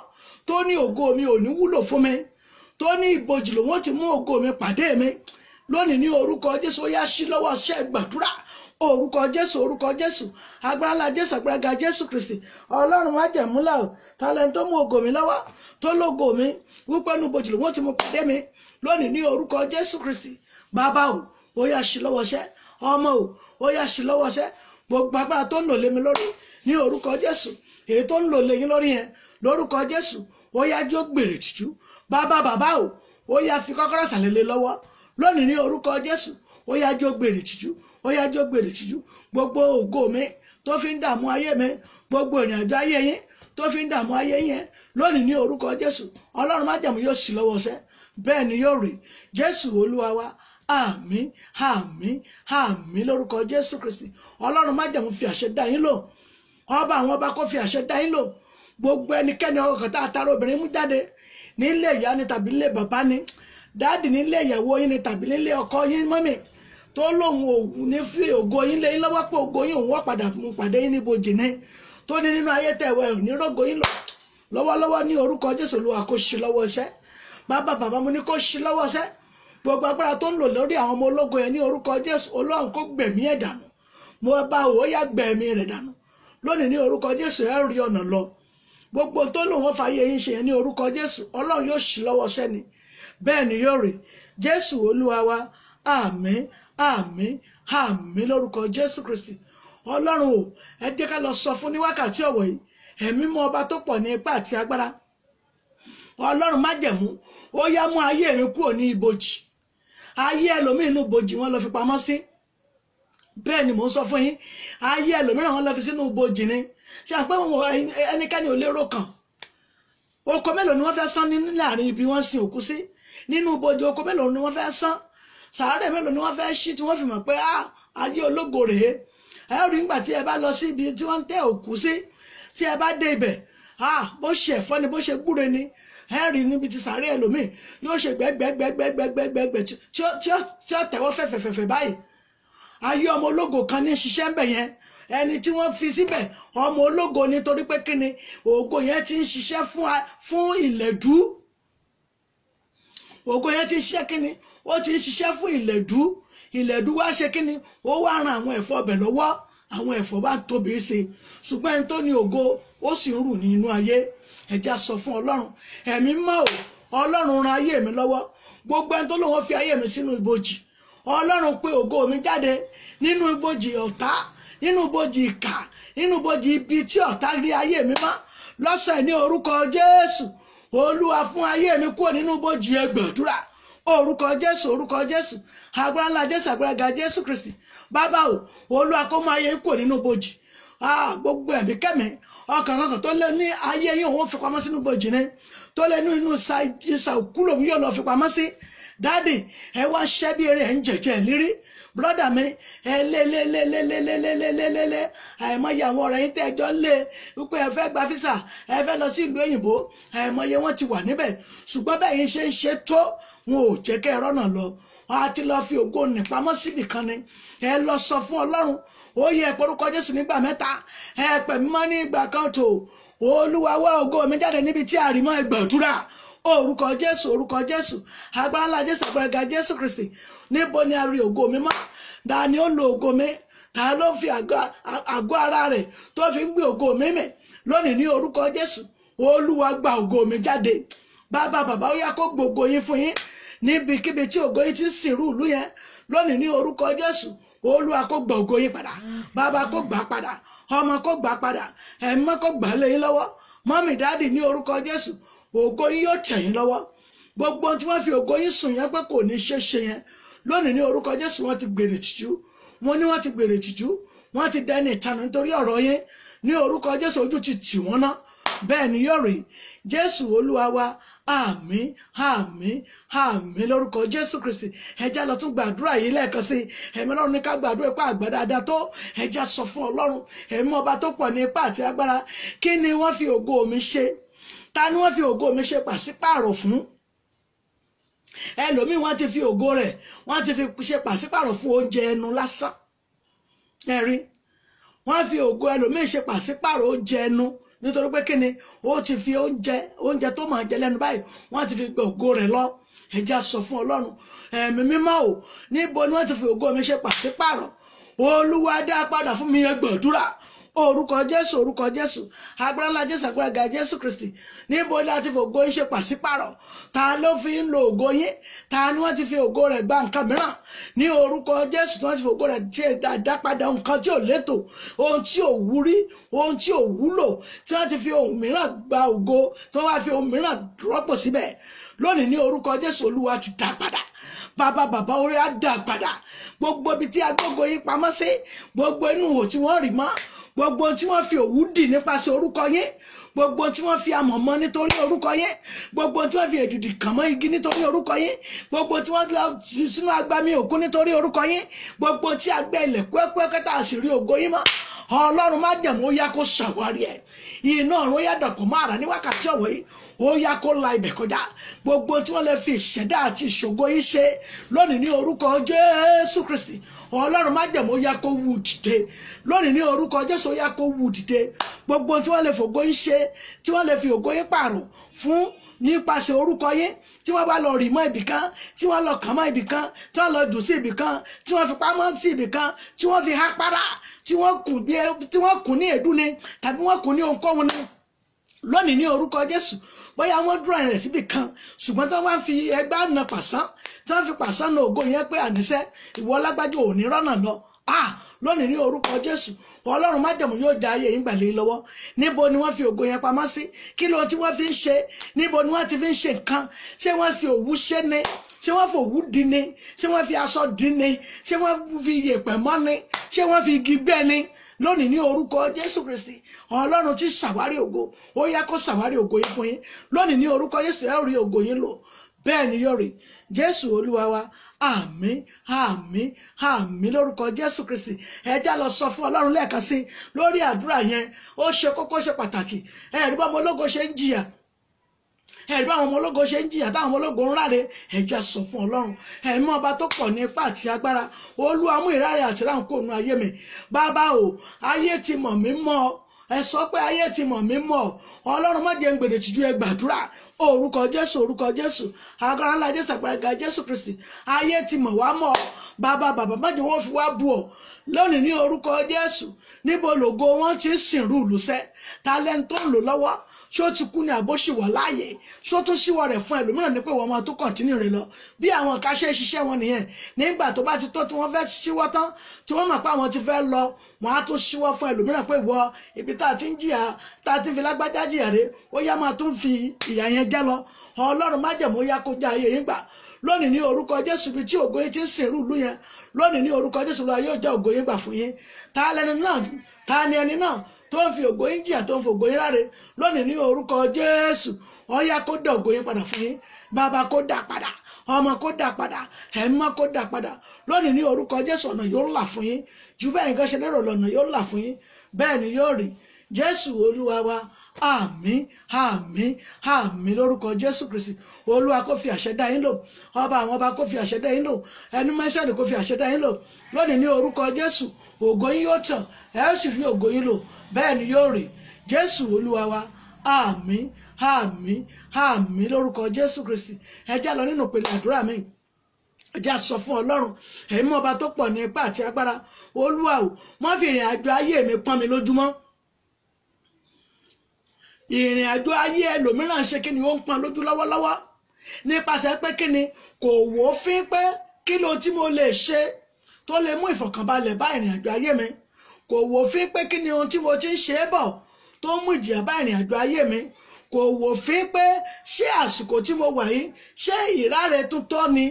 tó ní ògo mi ò ní wúlò fún mi, tó ní ìbòjì lòun ó ti mú ògo mi pàdé mi lónìí ní orúkọ Jésù, ó yá sí lọ́wọ́. Ṣẹ́ gbàdúrà. Orúkọ Jésù, orúkọ Jésù, agbára ńlá Jésù, agbára ga Jésù Kristi, Ọlọ́run májẹ̀múlà o. Talent tó mú ògo mi lọ́wọ́, tó lógo mi wípé inú ìbòjì lòun ó ti mú pàdé mi lónìí ní orúkọ Jésù Kristi, bàbá o, ó yá sí lọ́wọ́. Ṣẹ́ ọmọ o, ó yá sí lọ́wọ́. Ṣẹ́ gbogbo agbára tó ń lò lé mi lórí ní orúkọ Jésù, èyí tó ń lò lé yín lórí yẹn lórúkọ Jésù, ó yá jó gbèrè tìjú. Bàbá, bàbá o, ó yá fi kọ́kọ́rọ́ sàlẹ̀ lé lọ́wọ́ lónìí ní orúkọ Jésù. Ó yá jó gbèrè tìjú, ó yá jó gbèrè tìjú. Gbogbo ògo mi tó fi ń dààmú ayé mi, gbogbo ìrìn àjò ayé yín tó fi ń dààmú ayé yẹn lónìí ní orúkọ Jésù, Ọlọ́run májẹ̀mú yóò sì lọ́wọ́ ṣẹ́. Bẹ́ẹ̀ ni yóò rí. Jésù Olúwa wa. Àmín, àmín, àmín lórúkọ Jésù Kristi. Ọlọ́run májẹ̀mú fi àṣẹ dá yín lò. Ọba àwọn ọba kó fi àṣẹ dá yín lò. Gbogbo ẹnikẹ́ni ọkàn tá a tara obìnrin mú jáde nílé ìyá ni tàbí nílé bàbá ni, dáàdì, nílé ìyàwó yín ni tàbí nílé ọkọ yín, mọ́mì, tó lóun ògùn ní fi ògo yín lé yín lọ́wọ́ pé ògo yín òun wọ́n padà mú pàdé yín níbojì ní, tó ní nínú ayé tẹ̀wẹ̀ ò ní rógo yín lọ lọ́wọ́lọ́wọ́ ní orúkọ Jésù, Olúwa kó ṣe lọ́wọ́ iṣẹ́. Bàbá, bàbá mo ní kó ṣe lọ́wọ́ iṣẹ́. Gbogbo agbára tó ń lò lórí àwọn ọmọ ológo yẹn ní orúkọ Jésù, Ọlọ́run kó gbẹ̀mí ẹ̀ dànù. Mo bá òwò yá gbẹ̀mí rẹ̀ dànù lónìí ní orúkọ Jésù. Ẹ rí ọ̀nà lọ. Gbogbo tó lòun wọ́n fàyè yín ṣe yẹn ní orúkọ Jésù, Ọlọ́run yóò ṣí lọ́wọ́ sẹ́ni. Bẹ́ẹ̀ ni yóò rí. Jésù Olúwa wa. Àmín, àmín, àmín lórúkọ Jésù Kristi. Ọlọ́run o, ẹ jẹ́ ká lọ sọ fún ní wákàtí ọ̀wọ̀ yìí, ẹ̀mí mọ́ ọba tó pọ̀ ní ipá àti agbára, Ọlọ́run májẹ̀mú, ó yá mú ayé mi kúrò ní ibojì. Ayé ẹlòmíì inú ibojì wọn lọ fi pamọ́ sí. Bẹ́ẹ̀ ni mò ń sọ fún yín. Ayé ẹlòmíràn wọn lọ fi sínú ibojì ni. Ṣe àpé ẹnikẹ́ni ò lérò kàn. Oko mélòó ni wọ́n fẹ́ sán ní láàrin ibi wọ́n sin òkú sí nínú ibojì? Oko mélòó ni wọ́n fẹ́ sán? Sàárè mélòó ni wọ́n fẹ́ ṣí tí wọ́n fi mọ̀ pé ayé ológo rèé? Ẹ rí nígbà tí ẹ bá lọ sí ibi tí wọ́n ń tẹ́ òkú sí, tí ẹ bá dé ibẹ̀, bó ṣe ẹ̀fọ́ ni, bó ṣe gbúre ni, ẹ rí níbi tí sàárè ẹlòmíì yóò ṣe gbẹ́gbẹ́gbẹ́gbẹ́gbẹ́gbẹ́ tí ó tẹ̀wọ́ fẹ̀fẹ̀fẹ̀fẹ̀ báyìí. Ayé ọmọ ológo kan ní ṣiṣẹ́ ń bẹ̀ yẹn. Ẹni tí wọ́n fi síbẹ̀, ọmọ ológo ni, torí pé kíni? Ògo yẹn ti ń ṣiṣẹ́ fún ìlẹ̀dú. Ògo yẹn ti ń ṣiṣẹ́ kíni? Ó ti ń ṣiṣẹ́ fún ìlẹ̀dú. Ìlẹ̀dú wá ṣe kíni? Ó wá ran àwọn ẹ̀fọ́ ọbẹ̀ lọ́wọ́. Àwọn ẹ̀fọ́ bá tóbi ṣe, ṣùgbọ́n ẹni tó ní ògo, ó sì ń rù ní inú ayé. Ẹja sọ fún Ọlọ́run ẹ̀mí mọ́ o, Ọlọ́run, ran ayé mi lọ́wọ́. Gbogbo ẹni tó lóun fi ayé mi sínú ibojì, Ọlọ́run pé ògo mi jáde nínú ibojì ọ̀tá, nínú ibojì ìkà, nínú ibojì ibi tí ọ̀tá rí ayé mi mọ́ lọ́sẹ̀ ní orúkọ Jésù. Olúwa, fún ayé mi kúrò nínú ibojì. Ẹ gbàdúrà. Orúkọ Jésù, orúkọ Jésù, agbára ńlá Jésù, agbára ga Jésù Kristi. Bàbá o, Olúwa kó mú ayé kúrò nínú ibojì. Gbogbo ẹ̀mí kẹ́mi, ọkàn kankan tó lé ní ayé yín òun fi pamọ́ sínú ibojì ni, tó lé ní inú ìsà òkú lòun yóò lọ fi pamọ́ sí. Dáàdì, ẹ wá ṣẹ́ bí eré, ẹ̀ ń jẹ̀jẹ̀ lírí. Brọ́dà mi, ẹ lé lé lé lé lé lé lé lé lé lé lé. Àìmọye àwọn ọ̀rẹ́ yín tẹ́ ẹ jọ ń lé wípé ẹ fẹ́ gba físà, ẹ fẹ́ lọ sí ìlú òyìnbó, àìmọye wọn ti wà níbẹ̀, ṣùgbọ́n bẹ́ẹ̀ yín ṣe ń ṣe tó, wọn ò jẹ́ kẹ́ ẹ rọ́nà lọ. Wọn á ti lọ fi ògo nìpamọ́ síbì kan ni. Ẹ lọ sọ fún Ọlọ́run. Ó yẹ porúkọ Jésù nígbà mẹ́ta. Ẹ pè mímọ́ ní ìgbà kan tó. Olúwa, wá ògo mi jáde níbi tí àrímọ́. Ẹ gbàdúrà. Orúkọ Jésù, orúkọ Jésù, agbára ńlá Jésù, agbára ga Jésù Kristi. Níbo ni a rí ògo mi mọ́? Ta ni ó lo ògo mi? Ta ló fi àgọ́ ara rẹ̀ tó fi ń gbé ògo mi mì lónìí ní orúkọ Jésù? Olúwa, gba ògo mi jáde. Bàbá bàbá ó yá kó gbògo yín fún yín. Níbikíbi tí ògo yín ti ń sìnrú ìlú yẹn lónìí ní orúkọ Jésù, Olúwa kó gbà ògo yín padà. Bàbá kó gbà padà, ọmọ kó gbà padà, ẹ̀mọ́ kó gbà lé yín lọ́wọ́. Mọ́mì dáàdì ní orúkọ Jésù, ògo yín yóò tẹ̀ yín lọ́wọ́. Gbogbo tí wọ́n fi ògo yín sùn yẹn pé kò ní ṣe ṣe yẹn lónìí ní orúkọ Jésù, wọ́n ti gbèrè tìjú. Wọ́n ní wọ́n ti gbèrè tìjú, wọ́n ti dẹni ìtanù nítorí ọ̀rọ̀ yín. Ní orúkọ Jésù, ojú ti tì wọ́n ná. Bẹ́ẹ̀ ni yóò rí. Jésù Olúwa wa, àmín, àmín, àmín lórúkọ Jésù Kristi. Ẹ jẹ́ lọ tún gbàdúrà yìí lẹ́ẹ̀kan sí. Ẹ̀mí Ọlọ́run ní ká gbàdúrà ipá àgbà dáadáa tó. Ẹ jẹ́ sọ fún Ọlọ́run, ẹ̀mí ọba tó pọ̀ ní ipá àti agbára, kí ni wọ́n fi ògo mi ṣe? Ta ni wọ́n fi ògo mi ṣe pàṣípààrọ̀ fún? Ẹlòmíì wọ́n ti fi ògo rẹ̀, wọ́n ti fi ṣe pàṣípààrọ̀ fún oúnjẹ ẹnu lásán. Ẹ̀rí, wọ́n fi ògo ẹlòmíì ṣe pàṣípààrọ̀ oúnjẹ ẹnu, nítorí pé kíni, ó ti fi oúnjẹ tó máa jẹ lẹ́nu báyìí, wọ́n ti fi gba ògo rẹ̀ lọ. Ẹ jẹ́ sọ fún Ọlọ́run, ẹ̀mí mímọ́ o, níbo ni wọ́n ti fi ògo mi ṣe pàṣípààrọ̀? Olúwa dá padà fún mi. Ẹ gbàdúrà. Orúkọ Jésù, orúkọ Jésù, agbára ńlá Jésù, agbára ga Jésù Kristi. Níbo ni a ti fi ògo yín ṣe pàṣípààrọ̀? Ta ló fi ń lo ògo yín? Ta ni wọ́n ti fi ògo rẹ̀ gba nǹkan mìíràn? Ní orúkọ Jésù, tí wọ́n ti fi ògo rẹ̀ ṣe dápadà nǹkan tí ò létò, ohun tí ò wúrí, ohun tí ò wúlò, tí wọ́n ti fi ohun mìíràn gba ògo, tí wọ́n wá fi ohun mìíràn rọ́pò síbẹ̀ lónìí ní orúkọ Jésù, Olúwa ti dá padà. Bàbá bàbá, orí á dá padà. Gbogbo ibi tí agbógo yín pamọ́ sí, gbogbo inú ihò tí wọ́n rì mọ́, gbogbo tí wọ́n fi òwú dì nípasẹ̀ orúkọ yín, gbogbo tí wọ́n fi amọ̀ mọ́ nítorí orúkọ yín, gbogbo tí wọ́n fi èdìdì kàn mọ́ igi nítorí orúkọ yín, gbogbo tí wọ́n lọ sínú agbami òkun nítorí orúkọ yín, gbogbo tí a gbẹ́ ilẹ̀ kúẹ́kúẹ́kẹ́ tá a sì rí ògo yín mọ́, Ọlọ́run májẹ̀mú, ó yá kó ṣàwárí ẹ̀. Iná ọ̀run ó yá dàpọ̀ mọ́ àrá ní wákàtí ọ̀wọ́ yìí, ó yá kó la ibẹ̀ kọjá. Gbogbo tí wọ́n lè fi ìṣẹ̀dá àti ìṣògo yìí ṣe lónìí ní orúkọ Jésù Kristi, Ọlọ́run májẹ̀mú, ó yá kó wù dìde. Lónìí ní orúkọ Jésù, ó yá kó wù dìde. Gbogbo tí wọ́n lè fògo yìí ṣe, tí wọ́n lè fi ògo yìí pààrọ̀ fún nípasẹ̀ orúkọ yín, tí wọ́n bá lọ rì mọ́ ibì kan, tí wọ́n lọ kàn mọ́ ibì kan, tí wọ́n lọ jù sí ibì kan, tí wọ́n fi pamọ́ sí ibì kan, tí wọ́n fi há para, tí wọ́n kùn bí, tí wọ́n kùn ní èédú ni, tàbí wọ́n kùn ní ohunkóhun ni, lónìí ní orúkọ Jésù, bóyá wọ́n dúró rẹ̀ síbì kan, ṣùgbọ́n tí wọ́n wá fi ẹgbẹ́ na pàṣán, tí wọ́n fi pàṣán na ògo yẹn pé àníṣe ìwọ lágbájú ò ní rọ́nà lọ, ah, lónìí ní orúkọ Jésù, Ọlọ́run májẹ̀mú yóò já ayé yín gbàlẹ́ lọ́wọ́. Níbo ni wọ́n fi ògo yẹn pamọ́ sí? Kí ló tí wọ́n fi ń ṣe? Níbo ni wọ́n ti fi ń ṣe nǹkan? Ṣé wọ́n fi òwú ṣe ni? Ṣé wọ́n fi òwú dín ni? Ṣé wọ́n fi aṣọ dín ni? Ṣé wọ́n fi yèèpẹ̀ mọ́ ni? Ṣé wọ́n fi igi gbẹ́ ni? Lónìí ní orúkọ Jésù Kristi, Ọlọ́run tí ṣàwárí ògo, ó yá kó ṣàwárí ògo yín fún yín. Lónìí ní orúkọ Jésù, ẹ rí ògo yín lò. Bẹ́ẹ̀ ni yóò rí. Jésù Olúwa wa, àmín, àmín, àmín lórúkọ Jésù Kristi. Ẹ já lọ sọ fún Ọlọ́run lẹ́ẹ̀kan sí lórí àdúrà yẹn. Ó ṣe kókó, ṣe pàtàkì. Ẹ rí bá ọmọ ológo ṣe ń jìyà, ẹ̀rí báwọn ọmọ ológo ṣe ń jìyà, táwọn ọmọ ológo ń ráre. Ẹ jẹ́ sọ fún Ọlọ́run, ẹ̀mí ọba tó pọ̀ ní ipá àti agbára, Olúwa mú ìráre àti ráhùn kó nu ayé mi. Bàbá o, ayé ti mọ̀ mí mọ́. Ẹ sọ pé ayé ti mọ̀ mí mọ́. Ọlọ́run má jẹ́ ń gbèrè tìjú. Ẹ gbàdúrà. Orúkọ Jésù, orúkọ Jésù, agbára ńlá Jésù, agbára ga Jésù Kristi. Ayé ti mọ̀ wá mọ́. Bàbá bàbá, má jẹ́ wọ́n fi wá bù ọ́. Lónìí ní orúkọ Jésù, níbo lògo wọn ti ń sìnrú ìlúsẹ́? Ta lẹ́ni tó ń lò lọ́wọ́? Ṣó ti kú ni àbó ṣì wà láàyè? Ṣó tún ṣíwọ́ rẹ̀ fún ẹlòmíràn ní pé wọ́n máa tún continue rẹ̀ lọ? Bí àwọn kan ṣe ń ṣiṣẹ́ wọn nìyẹn. Nígbà tó bá ti tó tí wọ́n fẹ́ ṣíwọ́ tán, tí wọ́n mọ̀ pé àwọn ti fẹ́ lọ, wọ́n á tún ṣíwọ́ fún ẹlòmíràn pé ìwọ, ibi tá a ti ń jìyà, tá a ti fi lágbájá jìyà rè, ó yá, máa tún fi ìyà yẹn jẹ́ lọ. Ọlọ́run májẹ̀mú, ó yá kó já ayé yín gbà. Lónìí ní orúkọ Jésù, ibi tí ògo yín ti ń sìnrú ìlú yẹn, lónìí ní orúkọ Jésù lọ́wọ́ yóò jẹ́ ògo yín gbà fún yín. Ta lẹni náà? Ta ni ẹni náà tó ń fi ògo yín jìyà, tó ń fi ògo yín ráre? Lónìí ní orúkọ Jésù, ó yá kó dá ògo yín padà fún yín. Bàbá kó dá padà, ọmọ kó dá padà, ẹ̀mí kó dá padà. Lónìí ní orúkọ Jésù, ọ̀nà yóò là fún yín ju bẹ́ẹ̀ nǹkan ṣe lérò lọ́nà yóò là fún yín. Bẹ́ẹ̀ ni yóò rí. Jésù Olúwa wa, àmín, àmín, àmín lórúkọ Jésù Kristi. Olúwa kó fi àṣẹ dá yín lò. Ọba àwọn ọba kó fi àṣẹ dá yín lò. Ẹni mẹ́sàn-án kó fi àṣẹ dá yín lò. Lónìí ní orúkọ Jésù, ògo yín yóò tàn, ẹ ó sì rí ògo yín lò. Bẹ́ẹ̀ ni yóò rí. Jésù Olúwa wa, àmín, àmín, àmín lórúkọ Jésù Kristi. Ẹ já lọ nínú ìpele àdúrà mi. Ẹ já sọ fún Ọlọ́run, ẹ̀mí ọba tó pọ̀ ní ipá àti agbára, Olúwa o, má fi ìrìn àjò ayé mi pọ́n mi lójúmọ́. Ìrìn àjò ayé ẹlòmíràn ṣe kí ni ó ń pọn lójú lọ́wọ́lọ́wọ́ nípasẹ̀ pé kí ni kò wò ó fín pé kí ló tí mo lè ṣe tó lè mú ìfọ̀kànbalẹ̀ bá ìrìn àjò ayé mi. Kò wò ó fín pé kí ni ohun tí mo ti ń ṣe é bọ̀ tó ń mú ìjìyà bá ìrìn àjò ayé mi. Kò wò fín pé ṣé àsìkò tí mo wà yìí ṣé ìráre tún tọ́ ni.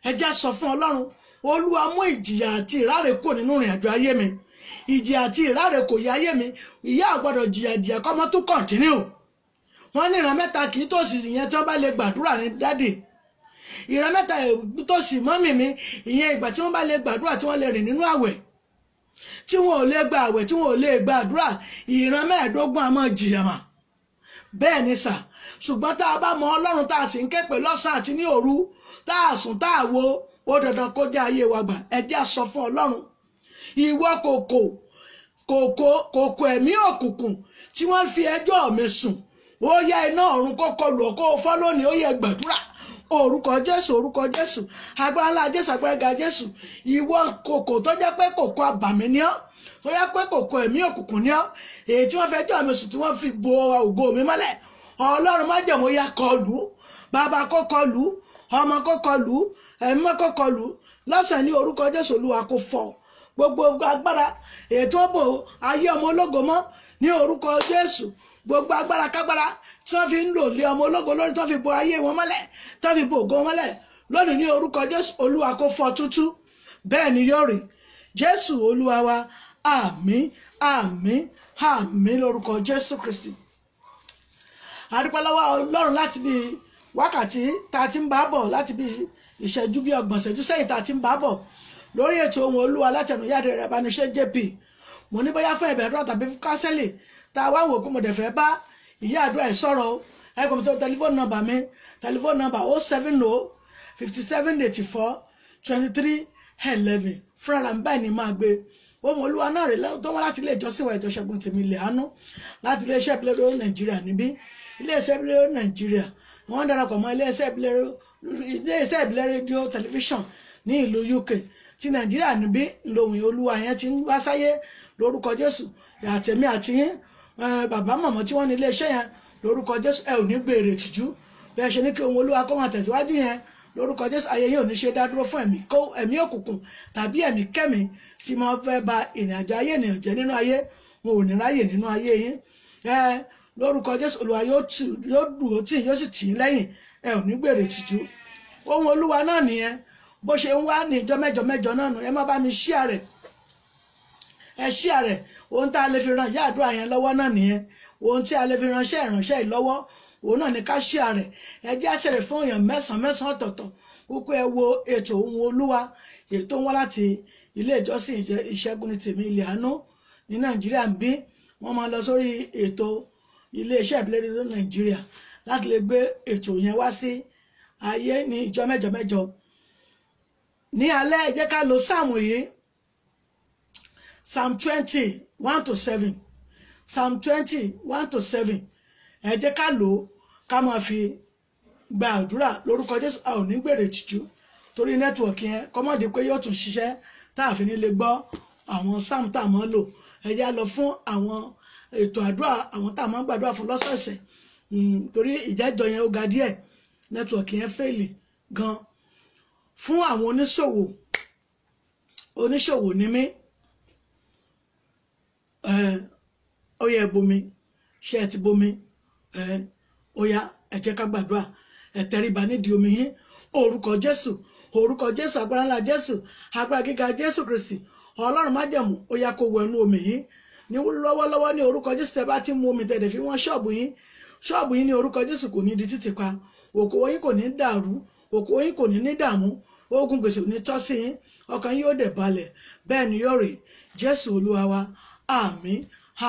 Ẹ jẹ́ sọ fún Ọlọ́run, Olúwa mú ìjìyà àti ìráre kúrò nínú ìrìn àjò ayé mi. Ìjìyà àti ìráre kò yẹ ayé mi. Ìyá ò gbọ́dọ̀ jìyà jìyà kọ́mọ tún kọ̀ǹtínú. Wọ́n ní ìran mẹ́ta kì í tòsí, ìyẹn tí wọ́n bá lè gbàdúrà ní dádì. Ìran mẹ́ta tòsí mọ́mì mi, ìyẹn ìgbà tí wọ́n bá lè gbàdúrà tí wọ́n lè rìn nínú àwẹ̀. Tí wọn ò lè gba àwẹ̀, tí wọn ò lè gbàdúrà, ìran 25 a máa jìyà mà. Bẹ́ẹ̀ ni sà. Ṣùgbọ́n tá a bá mọ Ọlọ́run tá a sì ń ké pè lọ́sàn àti ní òru, tá a sùn tá a wo, ó dandan kó jẹ́ ayé wa gbà. Ẹ jẹ́ á sọ fún Ọlọ́run, ìwọ kòkò kòkò kòkò ẹ̀mí òkùnkùn tí wọ́n fi ẹjọ́ mi sùn, ó yá iná ọ̀run kó kọlù ọ́ kó o fọ́ lónìí. Ó yẹ gbàdúrà. Orúkọ Jésù, orúkọ Jésù, agbára ńlá Jésù, agbára ga Jésù. Ìwọ kòkò tó jẹ́ pé kòkò àbàmì ni ọ́, tó jẹ́ pé kòkò ẹ̀mí òkùnkùn ni ọ́, èyí tí wọ́n fẹ́ jọ́ mi sùn tí wọ́n fi bo ògo mi mọ́lẹ̀, Ọlọ́run májẹ̀mú ya kọlù, bàbá kó kọlù, ọmọ kó kọlù, ẹ̀mí kó kọlù lọ́sàn-án ní orúkọ Jésù. Olúwa kó fọ́ gbogbo agbára èyí tó bò ayé ọmọ ológo mọ́ ní orúkọ Jésù. Gbogbo agbára kágbára tí wọ́n fi ń lò lé ọmọ ológo lórí, tí wọ́n fi bo ayé wọn mọ́lẹ̀, tí wọ́n fi bo ògo wọn mọ́lẹ̀ lónìí ní orúkọ Jésù, Olúwa kó fọ́ tútú. Bẹ́ẹ̀ ni yóò rí. Jésù Olúwa wa, àmín, àmín, àmín lórúkọ Jésù Kristi. A dúpẹ́ lọ́wọ́ Ọlọ́run láti bí wákàtí tá a ti ń bá bọ̀, láti bí ìṣẹ́jú bí 30 ìṣẹ́jú sẹ́yìn tá a ti ń bá bọ̀ lórí ètò ohun Olúwa látẹnu Ìyá Rẹ̀ Bámiṣẹ́ JP. Mo ní bóyá fún ẹ̀bẹ̀ àdúrà tàbí fún kásẹ́lì tá a wá wò pé mo dẹ̀ fẹ́ bá ìyá àdúrà ẹ̀ sọ̀rọ̀ o. Ẹ kò sọ tẹlifóònù nọ́mbà mi, tẹlifóònù nọ́mbà 070 57 84 23 11. Fúnra mi báyìí ni máa gbé. Ohun Olúwa náà rè tó wọ́n láti ilé ìjọsìn wa, Ìjọṣẹ́gun Tèmi Ilẹ̀ Àánú, láti iléeṣẹ́ ìbílẹ̀ rédíò Nàìjíríà níbí. Iléeṣẹ́ ìbílẹ̀ rédíò Nàìjíríà wọ́n darapọ̀ mọ́ iléeṣẹ́ ìbílẹ̀ rédíò tẹlifíṣàn ní ìlú UK ti Nàìjíríà níbí. Lòun Olúwa yẹn ti ń wá sáyé lórúkọ Jésù. Àtẹ̀mí àti yín, bàbá mọ̀mọ́ tí wọ́n ní iléeṣẹ́ yẹn lórúkọ Jésù, ẹ ò ní béèrè tìjú. Bí ẹ ṣe ní kí ohun Olúwa kó máa tẹ̀síwájú yẹn lórúkọ Jésù, ayé yìí ò ní ṣe dá dúró fún ẹ̀mí òkùnkùn tàbí ẹ̀mí kẹ́mi tí máa fẹ́ ba ìrìn àjò ayé ènìyàn jẹ́ nínú ayé. Wọn ò ní ráyè nínú ayé yín. Ẹ lórúkọ Jésù, Olúwa yóò dùn ó tì yóò sì tì í lẹ́yìn. Ẹ ò ní gbèrè tìjú. Ohun Olúwa náà nìyẹn bó ṣe ń wá ní ìjọ mẹ́jọ mẹ́jọ náà nù. Ẹ má bá mi ṣíà rẹ̀, ẹ ṣíà rẹ̀. Ohun tá a lè fi ran ìyá àdúrà yẹn lọ́wọ́ náà nìyẹn. Ohun tí a lè fi ránṣẹ́ ìránṣẹ́ yìí lọ́wọ́ òun náà ní ká ṣíà rẹ̀. Ẹ jẹ́ àṣẹ rẹ̀ fún èèyàn 9 mẹ́sàn-án ọ̀tọ̀ọ̀tọ̀ wípé ẹ wo ètò ohun Olúwa èyí tó ń wá láti ilé ìjọsìn Ìṣẹ́gun Tèmi Ilẹ̀ Àánú ní Nàìjíríà ń bí. Wọ́n máa lọ sórí ètò iléeṣẹ́ ìbílẹ̀ rédíò Nàìjíríà láti lè gbé ètò yẹn wá sí ayé ní ìjọ mẹ́jọ mẹ́jọ. Ní alẹ́ ẹ jẹ́ ká lo sáàmù yìí, Psalm 20 1 to 7, Psalm 20 1 to 7. Ẹ jẹ́ ká lò ó ká máa fi gba àdúrà lórúkọ Jésù. A ò ní gbèrè tìjú torí nẹ́tíwọ̀kì yẹn kọ́mọ̀dé pé yóò tún ṣiṣẹ́ tá a fi ní lè gbọ́ àwọn sáàmù tá a máa ń lò. Ẹ jẹ́ á lọ fún àwọn ètò àdúrà àwọn tá a máa ń gbàdúrà fún lọ́sọ̀ọ̀sẹ̀, torí ìjẹ́jọ yẹn ó ga díẹ̀, nẹ́tíwọ̀kì yẹn fèlì gan. Fún àwọn oníṣòwò, oníṣòwò ni mí, ó yẹ bomi, ṣé ẹ ti bomi? Ó yá, ẹ jẹ́ ká gbàdúrà. Ẹ tẹríba nídìí omi yín. Orúkọ Jésù, orúkọ Jésù, agbára ńlá Jésù, agbára gíga Jésù Kristi, Ọlọ́run májẹ̀mú, ó yá kó wọ inú omi yín ní lọ́wọ́lọ́wọ́ ní orúkọ Jésù. Tẹ́ bá ti mu omi tẹ̀lé fi wọ́n ṣọ́ọ̀bù yín, ṣọ́ọ̀bù yín ní orúkọ Jésù kò ní di títì pa, òkòwò yín kò ní dàrú, òkòwò yín kò ní ní dààmú, ogun gbèsè ò ní tọ́ sí yín, ọkàn yín yóò dẹ̀ balẹ̀. Bẹ́ẹ̀ ni yóò rí. Jésù Olúwa wa, àmín,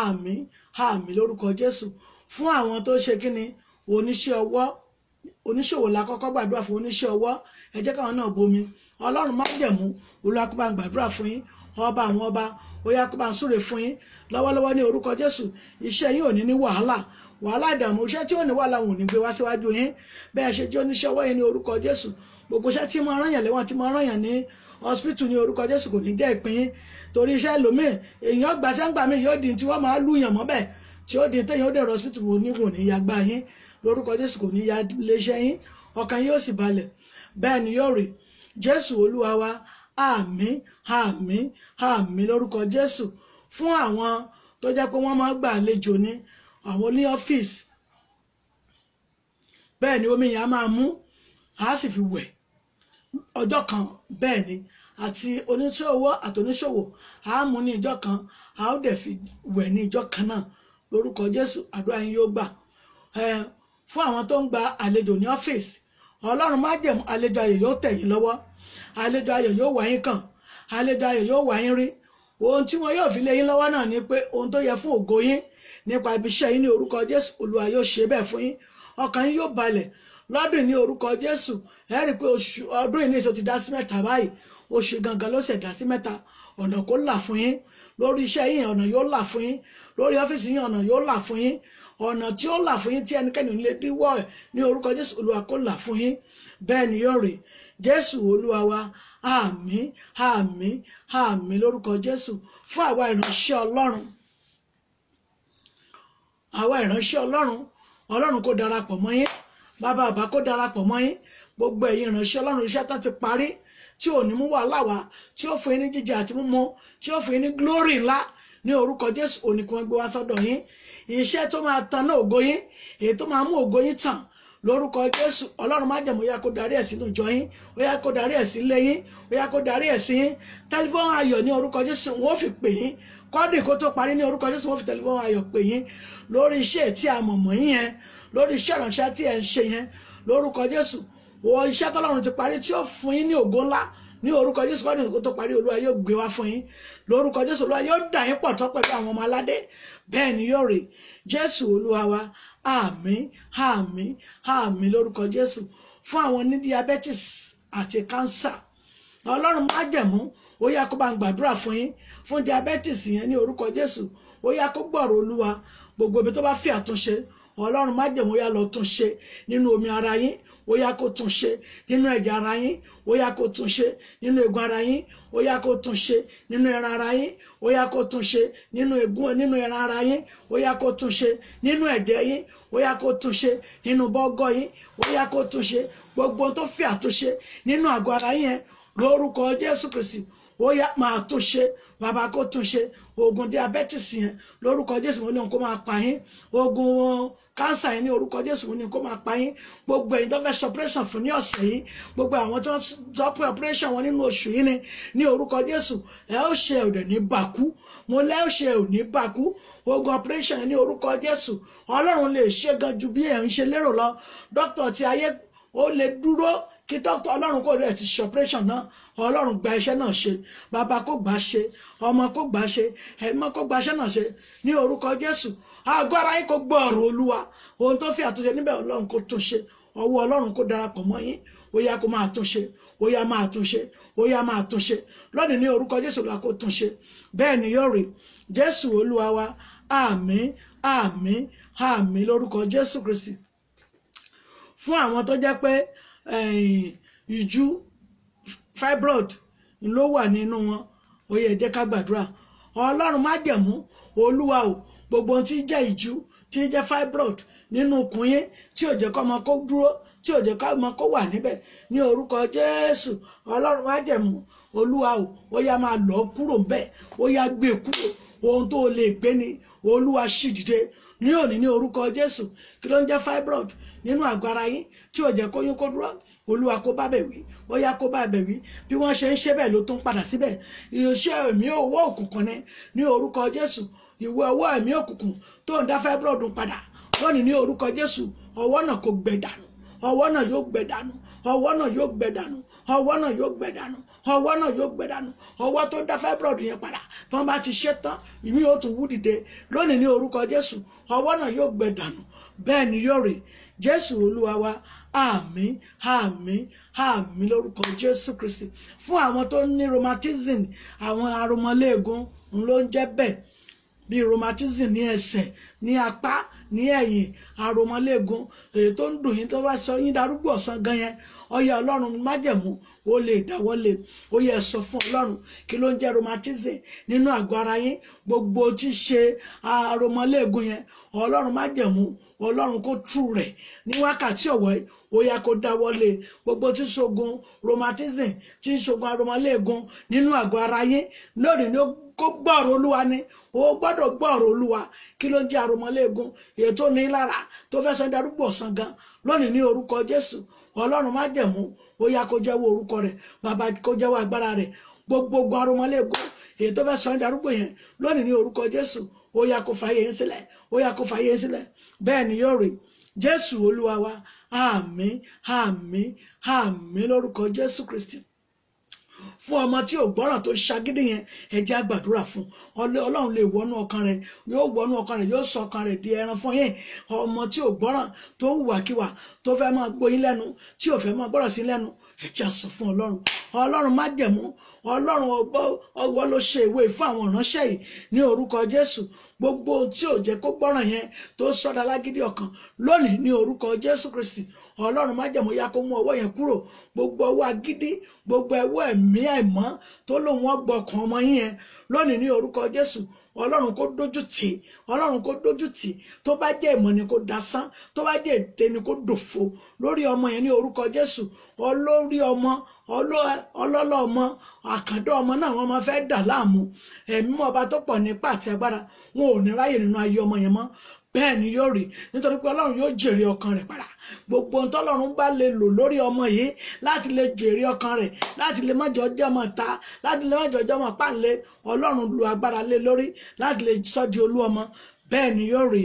àmín, àmín lórúkọ Jésù. Fún àwọn tó ṣe kíni oníṣẹ́ ọwọ́, oníṣòwò la kọ́kọ́ gbàdúrà fún oníṣẹ́ ọwọ́, ẹ jẹ́ káwọn náà bomi. Ọlọ́run májẹ̀mú, Olúwa kó bá ń gbàdúrà fún yín. Ọba àwọn ọba, ó yá kó bá ń súre fún yín lọ́wọ́lọ́wọ́ ní orúkọ Jésù. Iṣẹ́ yín ò ní ní wàhálà, Wàhálà ìdààmú iṣẹ́ tí ò ní wàhálà wọn ò ní gbé wá síwájú yín. Bẹ́ẹ̀ ṣe jẹ́ oníṣẹ́ ọwọ́ yín ní orúkọ Jésù. Gbogbo iṣẹ́ tí máa rán yàn lẹ́wọ̀n, tí máa rán yàn ní hospital ní orúkọ Jésù kò ní jẹ́ ìpín yín. Torí iṣẹ́ ẹlòmíì èèyàn gbàṣẹ́ ńgbà míì yóò di tí wọ́n máa lù yàn mọ́bẹ̀, tí ó di téèyàn ó dẹ̀rọ hospital wò ní kò ní ya gbá yín lórúkọ Jésù, kò ní ya iléeṣẹ́ yín, ọkàn yóò sì balẹ̀. Bẹ́ẹ̀ ni yóò rí. Jésù Olúwa wa, àmín, àmín, àmín lórúkọ Jésù. Fún àwọn tó jẹ́ pé wọ́n máa gbà àlejò ní àwọn ní ọ́fíìsì, bẹ́ẹ̀ ni omi yẹn á máa mú, á sì fi wẹ̀ ọjọ́ kan. Bẹ́ẹ̀ ni àti oníṣòwò àtoníṣòwò á mú ní ìjọ kan, á ó dẹ̀ fi wẹ̀ ní ìjọ kan náà lórúkọ Jésù. Àdúrà yín yóò gbà. Fún àwọn tó ń gba àlejò ní ọ́fíìsì, Ọlọ́run májẹ̀mú, àlejò ayọ̀ yóò tẹ̀ yín lọ́wọ́, àlejò ayọ̀ yóò wá yín kàn, àlejò ayọ̀ yóò wá yín rí. Ohun tí wọn yóò fi lé yín lọ́wọ́ náà ni pé ohun tó yẹ fún ògo yín nípa ibi iṣẹ́ yín ní orúkọ Jésù, Olúwa yóò ṣe bẹ́ẹ̀ fún yín. Ọkàn yín yóò balẹ̀ lọ́dún ní orúkọ Jésù. Ẹ rí i pé oṣù ọdún yìí ní èso ti dá sí mẹ́ta báyìí, oṣù gangan ló ṣẹ̀ dá sí mẹ́ta. Ọ̀nà kó là fún yín lórí iṣẹ́ yín, ọ̀nà yóò là fún yín lórí ọ́fíìsì yín, ọ̀nà yóò là fún yín, ọ̀nà tí ó là fún yín tí ẹnikẹ́ni ò ní lè díwọ́ ẹ̀ ní orúkọ Jésù, Olúwa kó là fún yín. Bẹ́ẹ̀ ni yóò rí. Jésù Olúwa wa, àmín, àmín, àmín lórúkọ Jésù. Fún àwa ìránṣẹ́ Ọlọ́run, àwa ìránṣẹ́ Ọlọ́run, Ọlọ́run kó darapọ̀ mọ́ yín, bàbá bàbá kó darapọ̀ mọ́ yín. Gbogbo ẹ̀yin ìránṣẹ́ Ọlọ́run, iṣẹ́ tán ti parí tí ò ní mú wàhálà wá, tí ó fún yín ní jíjẹ àti mímu, tí ó fún yín ní glory ńlá ní orúkọ Jésù, òní kí wọ́n gbé wá sọ́dọ̀ yín. Iṣẹ́ tó máa tan náà ògo yín, èyí tó máa mú ògo yín tàn lórúkọ Jésù, Ọlọ́run májẹ̀mú, ó yá kó darí ẹ̀ sínú ìjọ yín, ó yá kó darí ẹ̀ sí ilé yín, ó yá kó darí ẹ̀ sí yín. Tẹlifóònù ayọ̀ ní orúkọ Jésù wọ́n fi pè yín. Kọ́dì kó tó parí ní orúkọ Jésù wọ́n fi tẹlifóònù ayọ̀ pè yín lórí iṣẹ́ tí a mọ̀ mọ̀ yín yẹn, lórí iṣẹ́ ìránṣẹ́ tí ẹ̀ ń ṣe yẹn lórúkọ Jésù. Wọ iṣẹ́ tọ́lọ́run ti parí tí ó fún yín ní ògo ńlá ní orúkọ Jésù, kọ́dì kó tó parí Olúwa yóò gbé wá fún yín lórúkọ Jésù. Olúwa yóò dà yín pọ̀ tọ́ pẹ̀lú àwọn ọmọ aládé. Bẹ́ẹ̀ ni yóò rí. Jésù Olúwa wa, àmín, àmín, àmín lórúkọ Jésù. Fún àwọn ní diabetes àti cancer, Ọlọ́run májẹ̀mú, ó yá kó bá ń gbàdúrà fún yín fún diabetes yẹn ní orúkọ Jésù. Ó yá kó gbọ́rọ̀ Olúwa, gbogbo ibi tó bá fi àtúnṣe, Ọlọ́run májẹ̀mú, ó yá lọ tún ṣe nínú omi ara yín, ó yá kó tún ṣe nínú ẹ̀jẹ̀ ara yín, ó yá kó tún ṣe nínú egun ara yín, ó yá kó tún ṣe nínú ẹran ara yín, ó yá kó tún ṣe nínú egun nínú ẹran ara yín, ó yá kó tún ṣe nínú ẹ̀jẹ̀ yín, ó yá kó tún ṣe nínú bọ́gọ́ yín, ó yá kó tún ṣe gbogbo tó fi àtúnṣe nínú àgọ́ ara yín yẹn lórúkọ Jésù Kristi, ó yá máa tún ṣe. Bàbá kó tún ṣe ogun diabetes yẹn lórúkọ Jésù, mo ní kó máa pa yín. Ogun kánsà yẹn ní orúkọ Jésù, mo ní kó máa pa yín. Gbogbo ẹ̀yin tó fẹ́ ṣe operation fún ní ọ̀sẹ̀ yìí, gbogbo àwọn tó sọ pé operation wọn nínú oṣù yìí ni ní orúkọ Jésù, ẹ ó ṣe òdè ní bàkú, mo lẹ́ ó ṣe òní bàkú. Ogun operation yẹn ní orúkọ Jésù, Ọlọ́run lè ṣe gan ju bí ẹ̀ ń ṣe lérò lọ. Dókítà ti ayé ó lè dúró kí dókítà Ọlọ́run kò rẹ̀ ti ṣe operation náà, Ọlọ́run gba iṣẹ́ náà ṣe, bàbá kò gbà ṣe, ọmọ kò gbà ṣe, ẹ̀mọ́ kò gbà iṣẹ́ náà ṣe ní orúkọ Jésù. Àgọ́ ara yín kò gbọ́ ọ̀rọ̀ Olúwa, ohun tó fi àtúnṣe níbẹ̀ Ọlọ́run kò tún ṣe, ọwọ́ Ọlọ́run kò darapọ̀ mọ́ yín, ó yá kó máa tún ṣe, ó yá máa tún ṣe, ó yá máa tún ṣe lónìí ní orúkọ Jésù, Olúwa kò tún ṣe. Bẹ́ẹ̀ ni yóò rí. Jésù Olúwa wa, àmín, àmín, àmín lórúkọ Jésù Kristi. Fún àwọn tó jẹ́ pé ìjú fibroid ló wà nínú wọn, ó yẹ jẹ́ ká gbàdúrà. Ọlọ́run májẹ̀mú, Olúwa o, gbogbo ohun tí jẹ́ ìjú tí jẹ́ fibroid nínú ikùn yín tí ò jẹ́ kó ọmọ kó dúró, tí ò jẹ́ kó ọmọ kó wà níbẹ̀ ní orúkọ Jésù, Ọlọ́run májẹ̀mú, Olúwa o, ó yá máa lọ kúrò ńbẹ̀, ó yá gbé kúrò. Ohun tó lè gbé ni Olúwa ṣì dìde ní òní ní orúkọ Jésù. Kí ló ń jẹ́ fibroid nínú àgọ́ ara yín tí ò jẹ́ kóyún kó dúró? Olúwa kó bá bẹ̀ wí, ó yá kó bá bẹ̀ wí. Bí wọ́n ṣe ń ṣe bẹ́ẹ̀ ló tún padà síbẹ̀. Iṣẹ́ ẹ̀mí owó òkùnkùn ni ní orúkọ Jésù. Ìwé ọwọ́ ẹ̀mí òkùnkùn tó ń dá fibroid padà lónìí ní orúkọ Jésù, ọwọ́ náà kò gbẹ dànù, ọwọ́ náà yóò gbẹ dànù, ọwọ́ náà yóò gbẹ dànù, ọwọ́ náà yóò gbẹ dànù, ọwọ́ náà yóò gbẹ dànù. Ọwọ́ tó dá fibroid yẹn padà, tí wọ́n bá ti ṣe tán, ìmí yóò tún wú dìde lónìí ní orúkọ Jésù, ọwọ́ náà yóò gbẹ dànù. Bẹ́ẹ̀ ni yóò rí. Jésù Olúwa wa, àmín, àmín, àmín lórúkọ Jésù Kristi. Fún àwọn tó ní rheumatism, àwọn aromọléegun ló ń jẹ́ bẹ́ẹ̀, bí rheumatism ní ẹsẹ̀, ní apá, ní ẹ̀yìn, àròmọléegun èyí tó ń dùn yín tó bá sọ yín darúgbó ọ̀sán gan yẹn, ọyẹ Ọlọ́run májẹ̀mú ó lè dáwọ́lé. Ó yẹ sọ fún Ọlọ́run kí ló ń jẹ́ rheumatism nínú àgọ́ ara yín, gbogbo tí ṣe àròmọléegun yẹn, Ọlọ́run májẹ̀mú, Ọlọ́run kó tú rẹ̀ ní wákàtí ọ̀wọ́ yìí, ó yẹ kó dáwọ́lé gbogbo tí ṣogun rheumatism, tí ṣogun àròmọléegun nínú àgọ́ ara yín lónìí ni kó gbọ́rọ̀ Olúwa ni. Ó gbọ́dọ̀ gbọ́rọ̀ Olúwa. Kí ló ń jẹ́ àròmọléegun èyí tó ní lára tó fẹ́ sọ darúgbó ọ̀sán gan lónìí ní orúkọ Jésù? Ọlọ́run májẹ̀mú ó yá kó jẹ́wọ́ orúkọ rẹ̀, bàbá kó jẹ́wọ́ agbára rẹ̀. Gbogbo àròmọléegun èyí tó fẹ́ sọ darúgbó yẹn lónìí ní orúkọ Jésù, ó yá kó fàyè yín sílẹ̀, ó yá kó fàyè yín sílẹ̀. Bẹ́ẹ̀ ni yóò rí. Jésù Olúwa wa, àmín, àmín, àmín lórúkọ Jésù Kristi. Fún ọmọ tí ò gbọ́ràn tó ṣagídí yẹn, ẹ jẹ́ á gbàdúrà fún Ọlọ́run lè wọnú ọkàn rẹ̀, yóò wọnú ọkàn rẹ̀, yóò sọ ọkàn rẹ̀ di ẹran fún yín. Ọmọ tí ò gbọ́ràn tó ń wàkiwà, tó fẹ́ máa gbóyin lẹ́nu, tí ò fẹ́ máa gbọ́ràn sí lẹ́nu, ẹ jẹ́ á sọ fún Ọlọ́run. Ọlọ́run májẹ̀mú, Ọlọ́run ọwọ́ ló ṣe ìwé fún àwọn ìránṣẹ́ yìí ní orúkọ Jésù. Gbogbo tí ò jẹ́ kó gbọ́ràn yẹn tó sọ́dá lágídí ọkàn lónìí ní orúkọ Jésù Kristi, Ọlọ́run májẹ̀mú yá kó mú ọwọ́ yẹn kúrò. Gbogbo ọwọ́ agídí, gbogbo ẹwọ́ ẹ̀mí àìmọ́ tó lóun ọgbọ̀kàn ọmọ yín yẹn lónìí ní orúkọ Jésù, Ọlọ́run kó dójú tì, Ọlọ́run kó dójú tì. Tó bá jẹ́ ìmọ̀ ni kó dasán, tó bá jẹ́ ète ni kó dòfo lórí ọmọ yẹn ní orúkọ Jésù. Olórí ọmọ, ọlọ́lọ́ ọmọ, àkàndọ́ ọmọ náà wọ́n máa fẹ́ dà láàmú. Ẹ̀mí ọba tó pọ̀ nípa àti agbára, wọn ò ní ráyè nínú ayé ọmọ yẹn mọ́. Bẹ́ẹ̀ ni yóò rí, nítorí pé Ọlọ́run yóò jèrè ọkàn rẹ̀ padà. Gbogbo ohun tọ́lọ́run bá lè lò lórí ọmọ yìí láti lè jèrè ọkàn rẹ̀, láti lè má jọ jẹ́ ọmọ ta, láti lè má jọ jẹ́ ọmọ pàlẹ́, Ọlọ́run lu agbára lé lórí láti lè sọ di olú ọmọ. Bẹ́ẹ̀ ni yóò rí.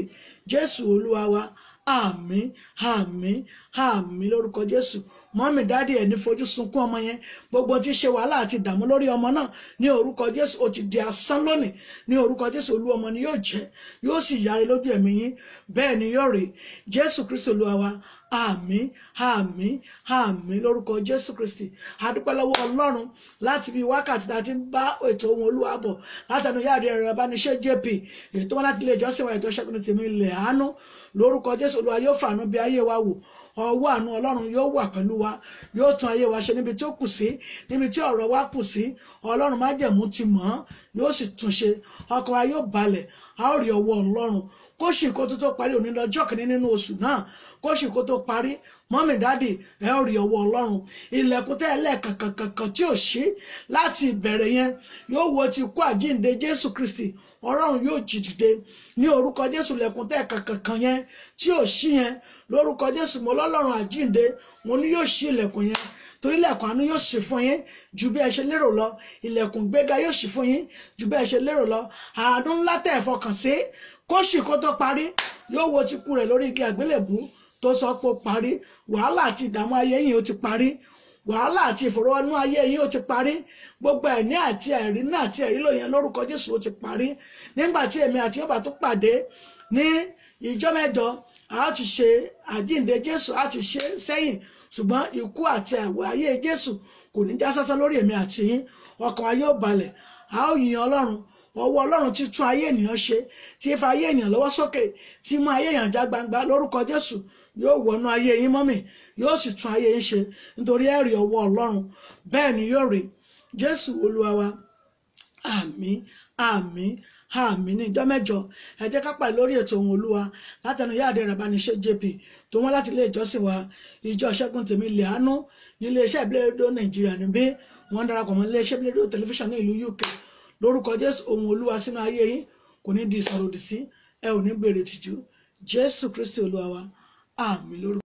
Jésù Olúwa wa, àmín, àmín, àmín lórúkọ Jésù. Mọ́mì dádì ẹ̀ ní fojú sunkún ọmọ yẹn. Gbogbo tí ṣe wàhálà àti ìdààmú lórí ọmọ náà ní orúkọ Jésù, ó ti di asán lónìí ní orúkọ Jésù. Olú ọmọ ni yóò jẹ́, yóò sì yára lójú ẹ̀mí yín. Bẹ́ẹ̀ ni yóò rí. Jésù Kristi Olúwa wa, àmín, àmín, àmín lórúkọ Jésù Kristi. A dúpẹ́ lọ́wọ́ Ọlọ́run láti bí wákàtí tá a ti ń bá ètò ohun Olúwa bọ̀ látẹnu yáàdì ẹ̀rọ ìbánisẹ́ JP, ètò wọn láti ilé ìjọsìn wa ètò Ṣẹ́gun Tèmi Ilẹ̀ Àánú lórúkọ Jésù. Olúwa yóò fàánú bí ayé wa wò, ọwọ́ àánú Ọlọ́run yóò wà pẹ̀lú wa, yóò tún ayé wa ṣe níbi tí ó kù sí, níbi tí ọ̀rọ̀ wa kù sí. Ọlọ́run májẹ̀mú ti mọ̀ ọ́n, yóò sì tún ṣe. Ọkàn wa yóò balẹ̀, a ó rí ọwọ́ Ọlọ́run. Kóṣì kó tó parí òní lọ́jọ́ kìíní nínú oṣù náà, kóṣì kó tó parí, mọ́mì dádì ẹ ó rí ọwọ́ Ọlọ́run. Ilẹ̀kùn tẹ́lẹ̀ kankankankan tí ò ṣí láti ìbẹ̀rẹ̀ yẹn yóò wo ti kú àjíǹde Jésù Kristi, Ọlọ́run yóò jí dìde ní orúkọ Jésù. Ilẹ̀kùn tẹ́lẹ̀ kankankan yẹn tí ò ṣí yẹn lórúkọ Jésù, mo lọ́lọ́run àjíǹde, mo ní yóò ṣí ilẹ̀kùn yẹn, torí ilẹ̀kùn àánú yóò ṣí fún yín ju bí ẹ ṣe lérò lọ. Ilẹ̀kùn gbéga yóò ṣí fún yín ju bí ẹ ṣe lérò lọ. Àánú ńlá tẹ̀ fọkàn sí, kóṣì kó tó parí yóò wo ti kú rẹ̀ lórí igi àgbélébùú tó sọ pé ó parí. Wàhálà àti ìdààmú ayé yìí ó ti parí, wàhálà àti ìfòròwọ́nú ayé yìí ó ti parí, gbogbo ẹ̀ní àti ẹ̀rí náà àti ẹ̀rí lò yẹn lórúkọ Jésù ó ti parí. Nígbà tí èmi àti yóò bá tó pàdé ní ìjọ mẹ́jọ, a ti ṣe àjíǹde Jésù, a ti ṣe sẹ́yìn, ṣùgbọ́n ikú àti àwọ̀ ayé Jésù kò ní já sásán lórí èmi àti yín. Ọkàn wa yóò balẹ̀, a ó yin Ọlọ́run. Ọwọ́ Ọlọ́run ti tún ayé ènìyàn ṣe, tí fa ayé ènìyàn lọ́wọ́ sókè, tí mú ayé èèyàn já gbangba lórúkọ Jésù yóò wọnú ayé yín mọ́mì, yóò sì tún ayé yín ṣe, nítorí ẹ rí ọwọ́ Ọlọ́run. Bẹ́ẹ̀ ni yóò rí. Jésù Olúwa wa, àmín, àmín, àmín. Ní ìjọ mẹ́jọ ẹ jẹ́ ká pàdé lórí ètò ohun Olúwa látẹnu yáàdé Ìràbánisẹ́ JP tó wọ́n láti ilé ìjọsìn wa ìjọ Ṣẹ́gun Tèmi Ilẹ̀ Àánú ní iléeṣẹ́ ìbílẹ̀ rédíò Nàìjíríà níbí. Wọ́n darapọ̀ mọ́ iléeṣẹ́ ìbílẹ̀ rédíò tẹlifíṣàn ní ìlú UK. Lórúkọ Jésù, ohun Olúwa sínú ayé yín kò ní di ìsọ̀rọ̀ òdì sí, ẹ ò ní gbèrè tìjú. Jésù Kristi Olúwa wa, àmín lórúkọ.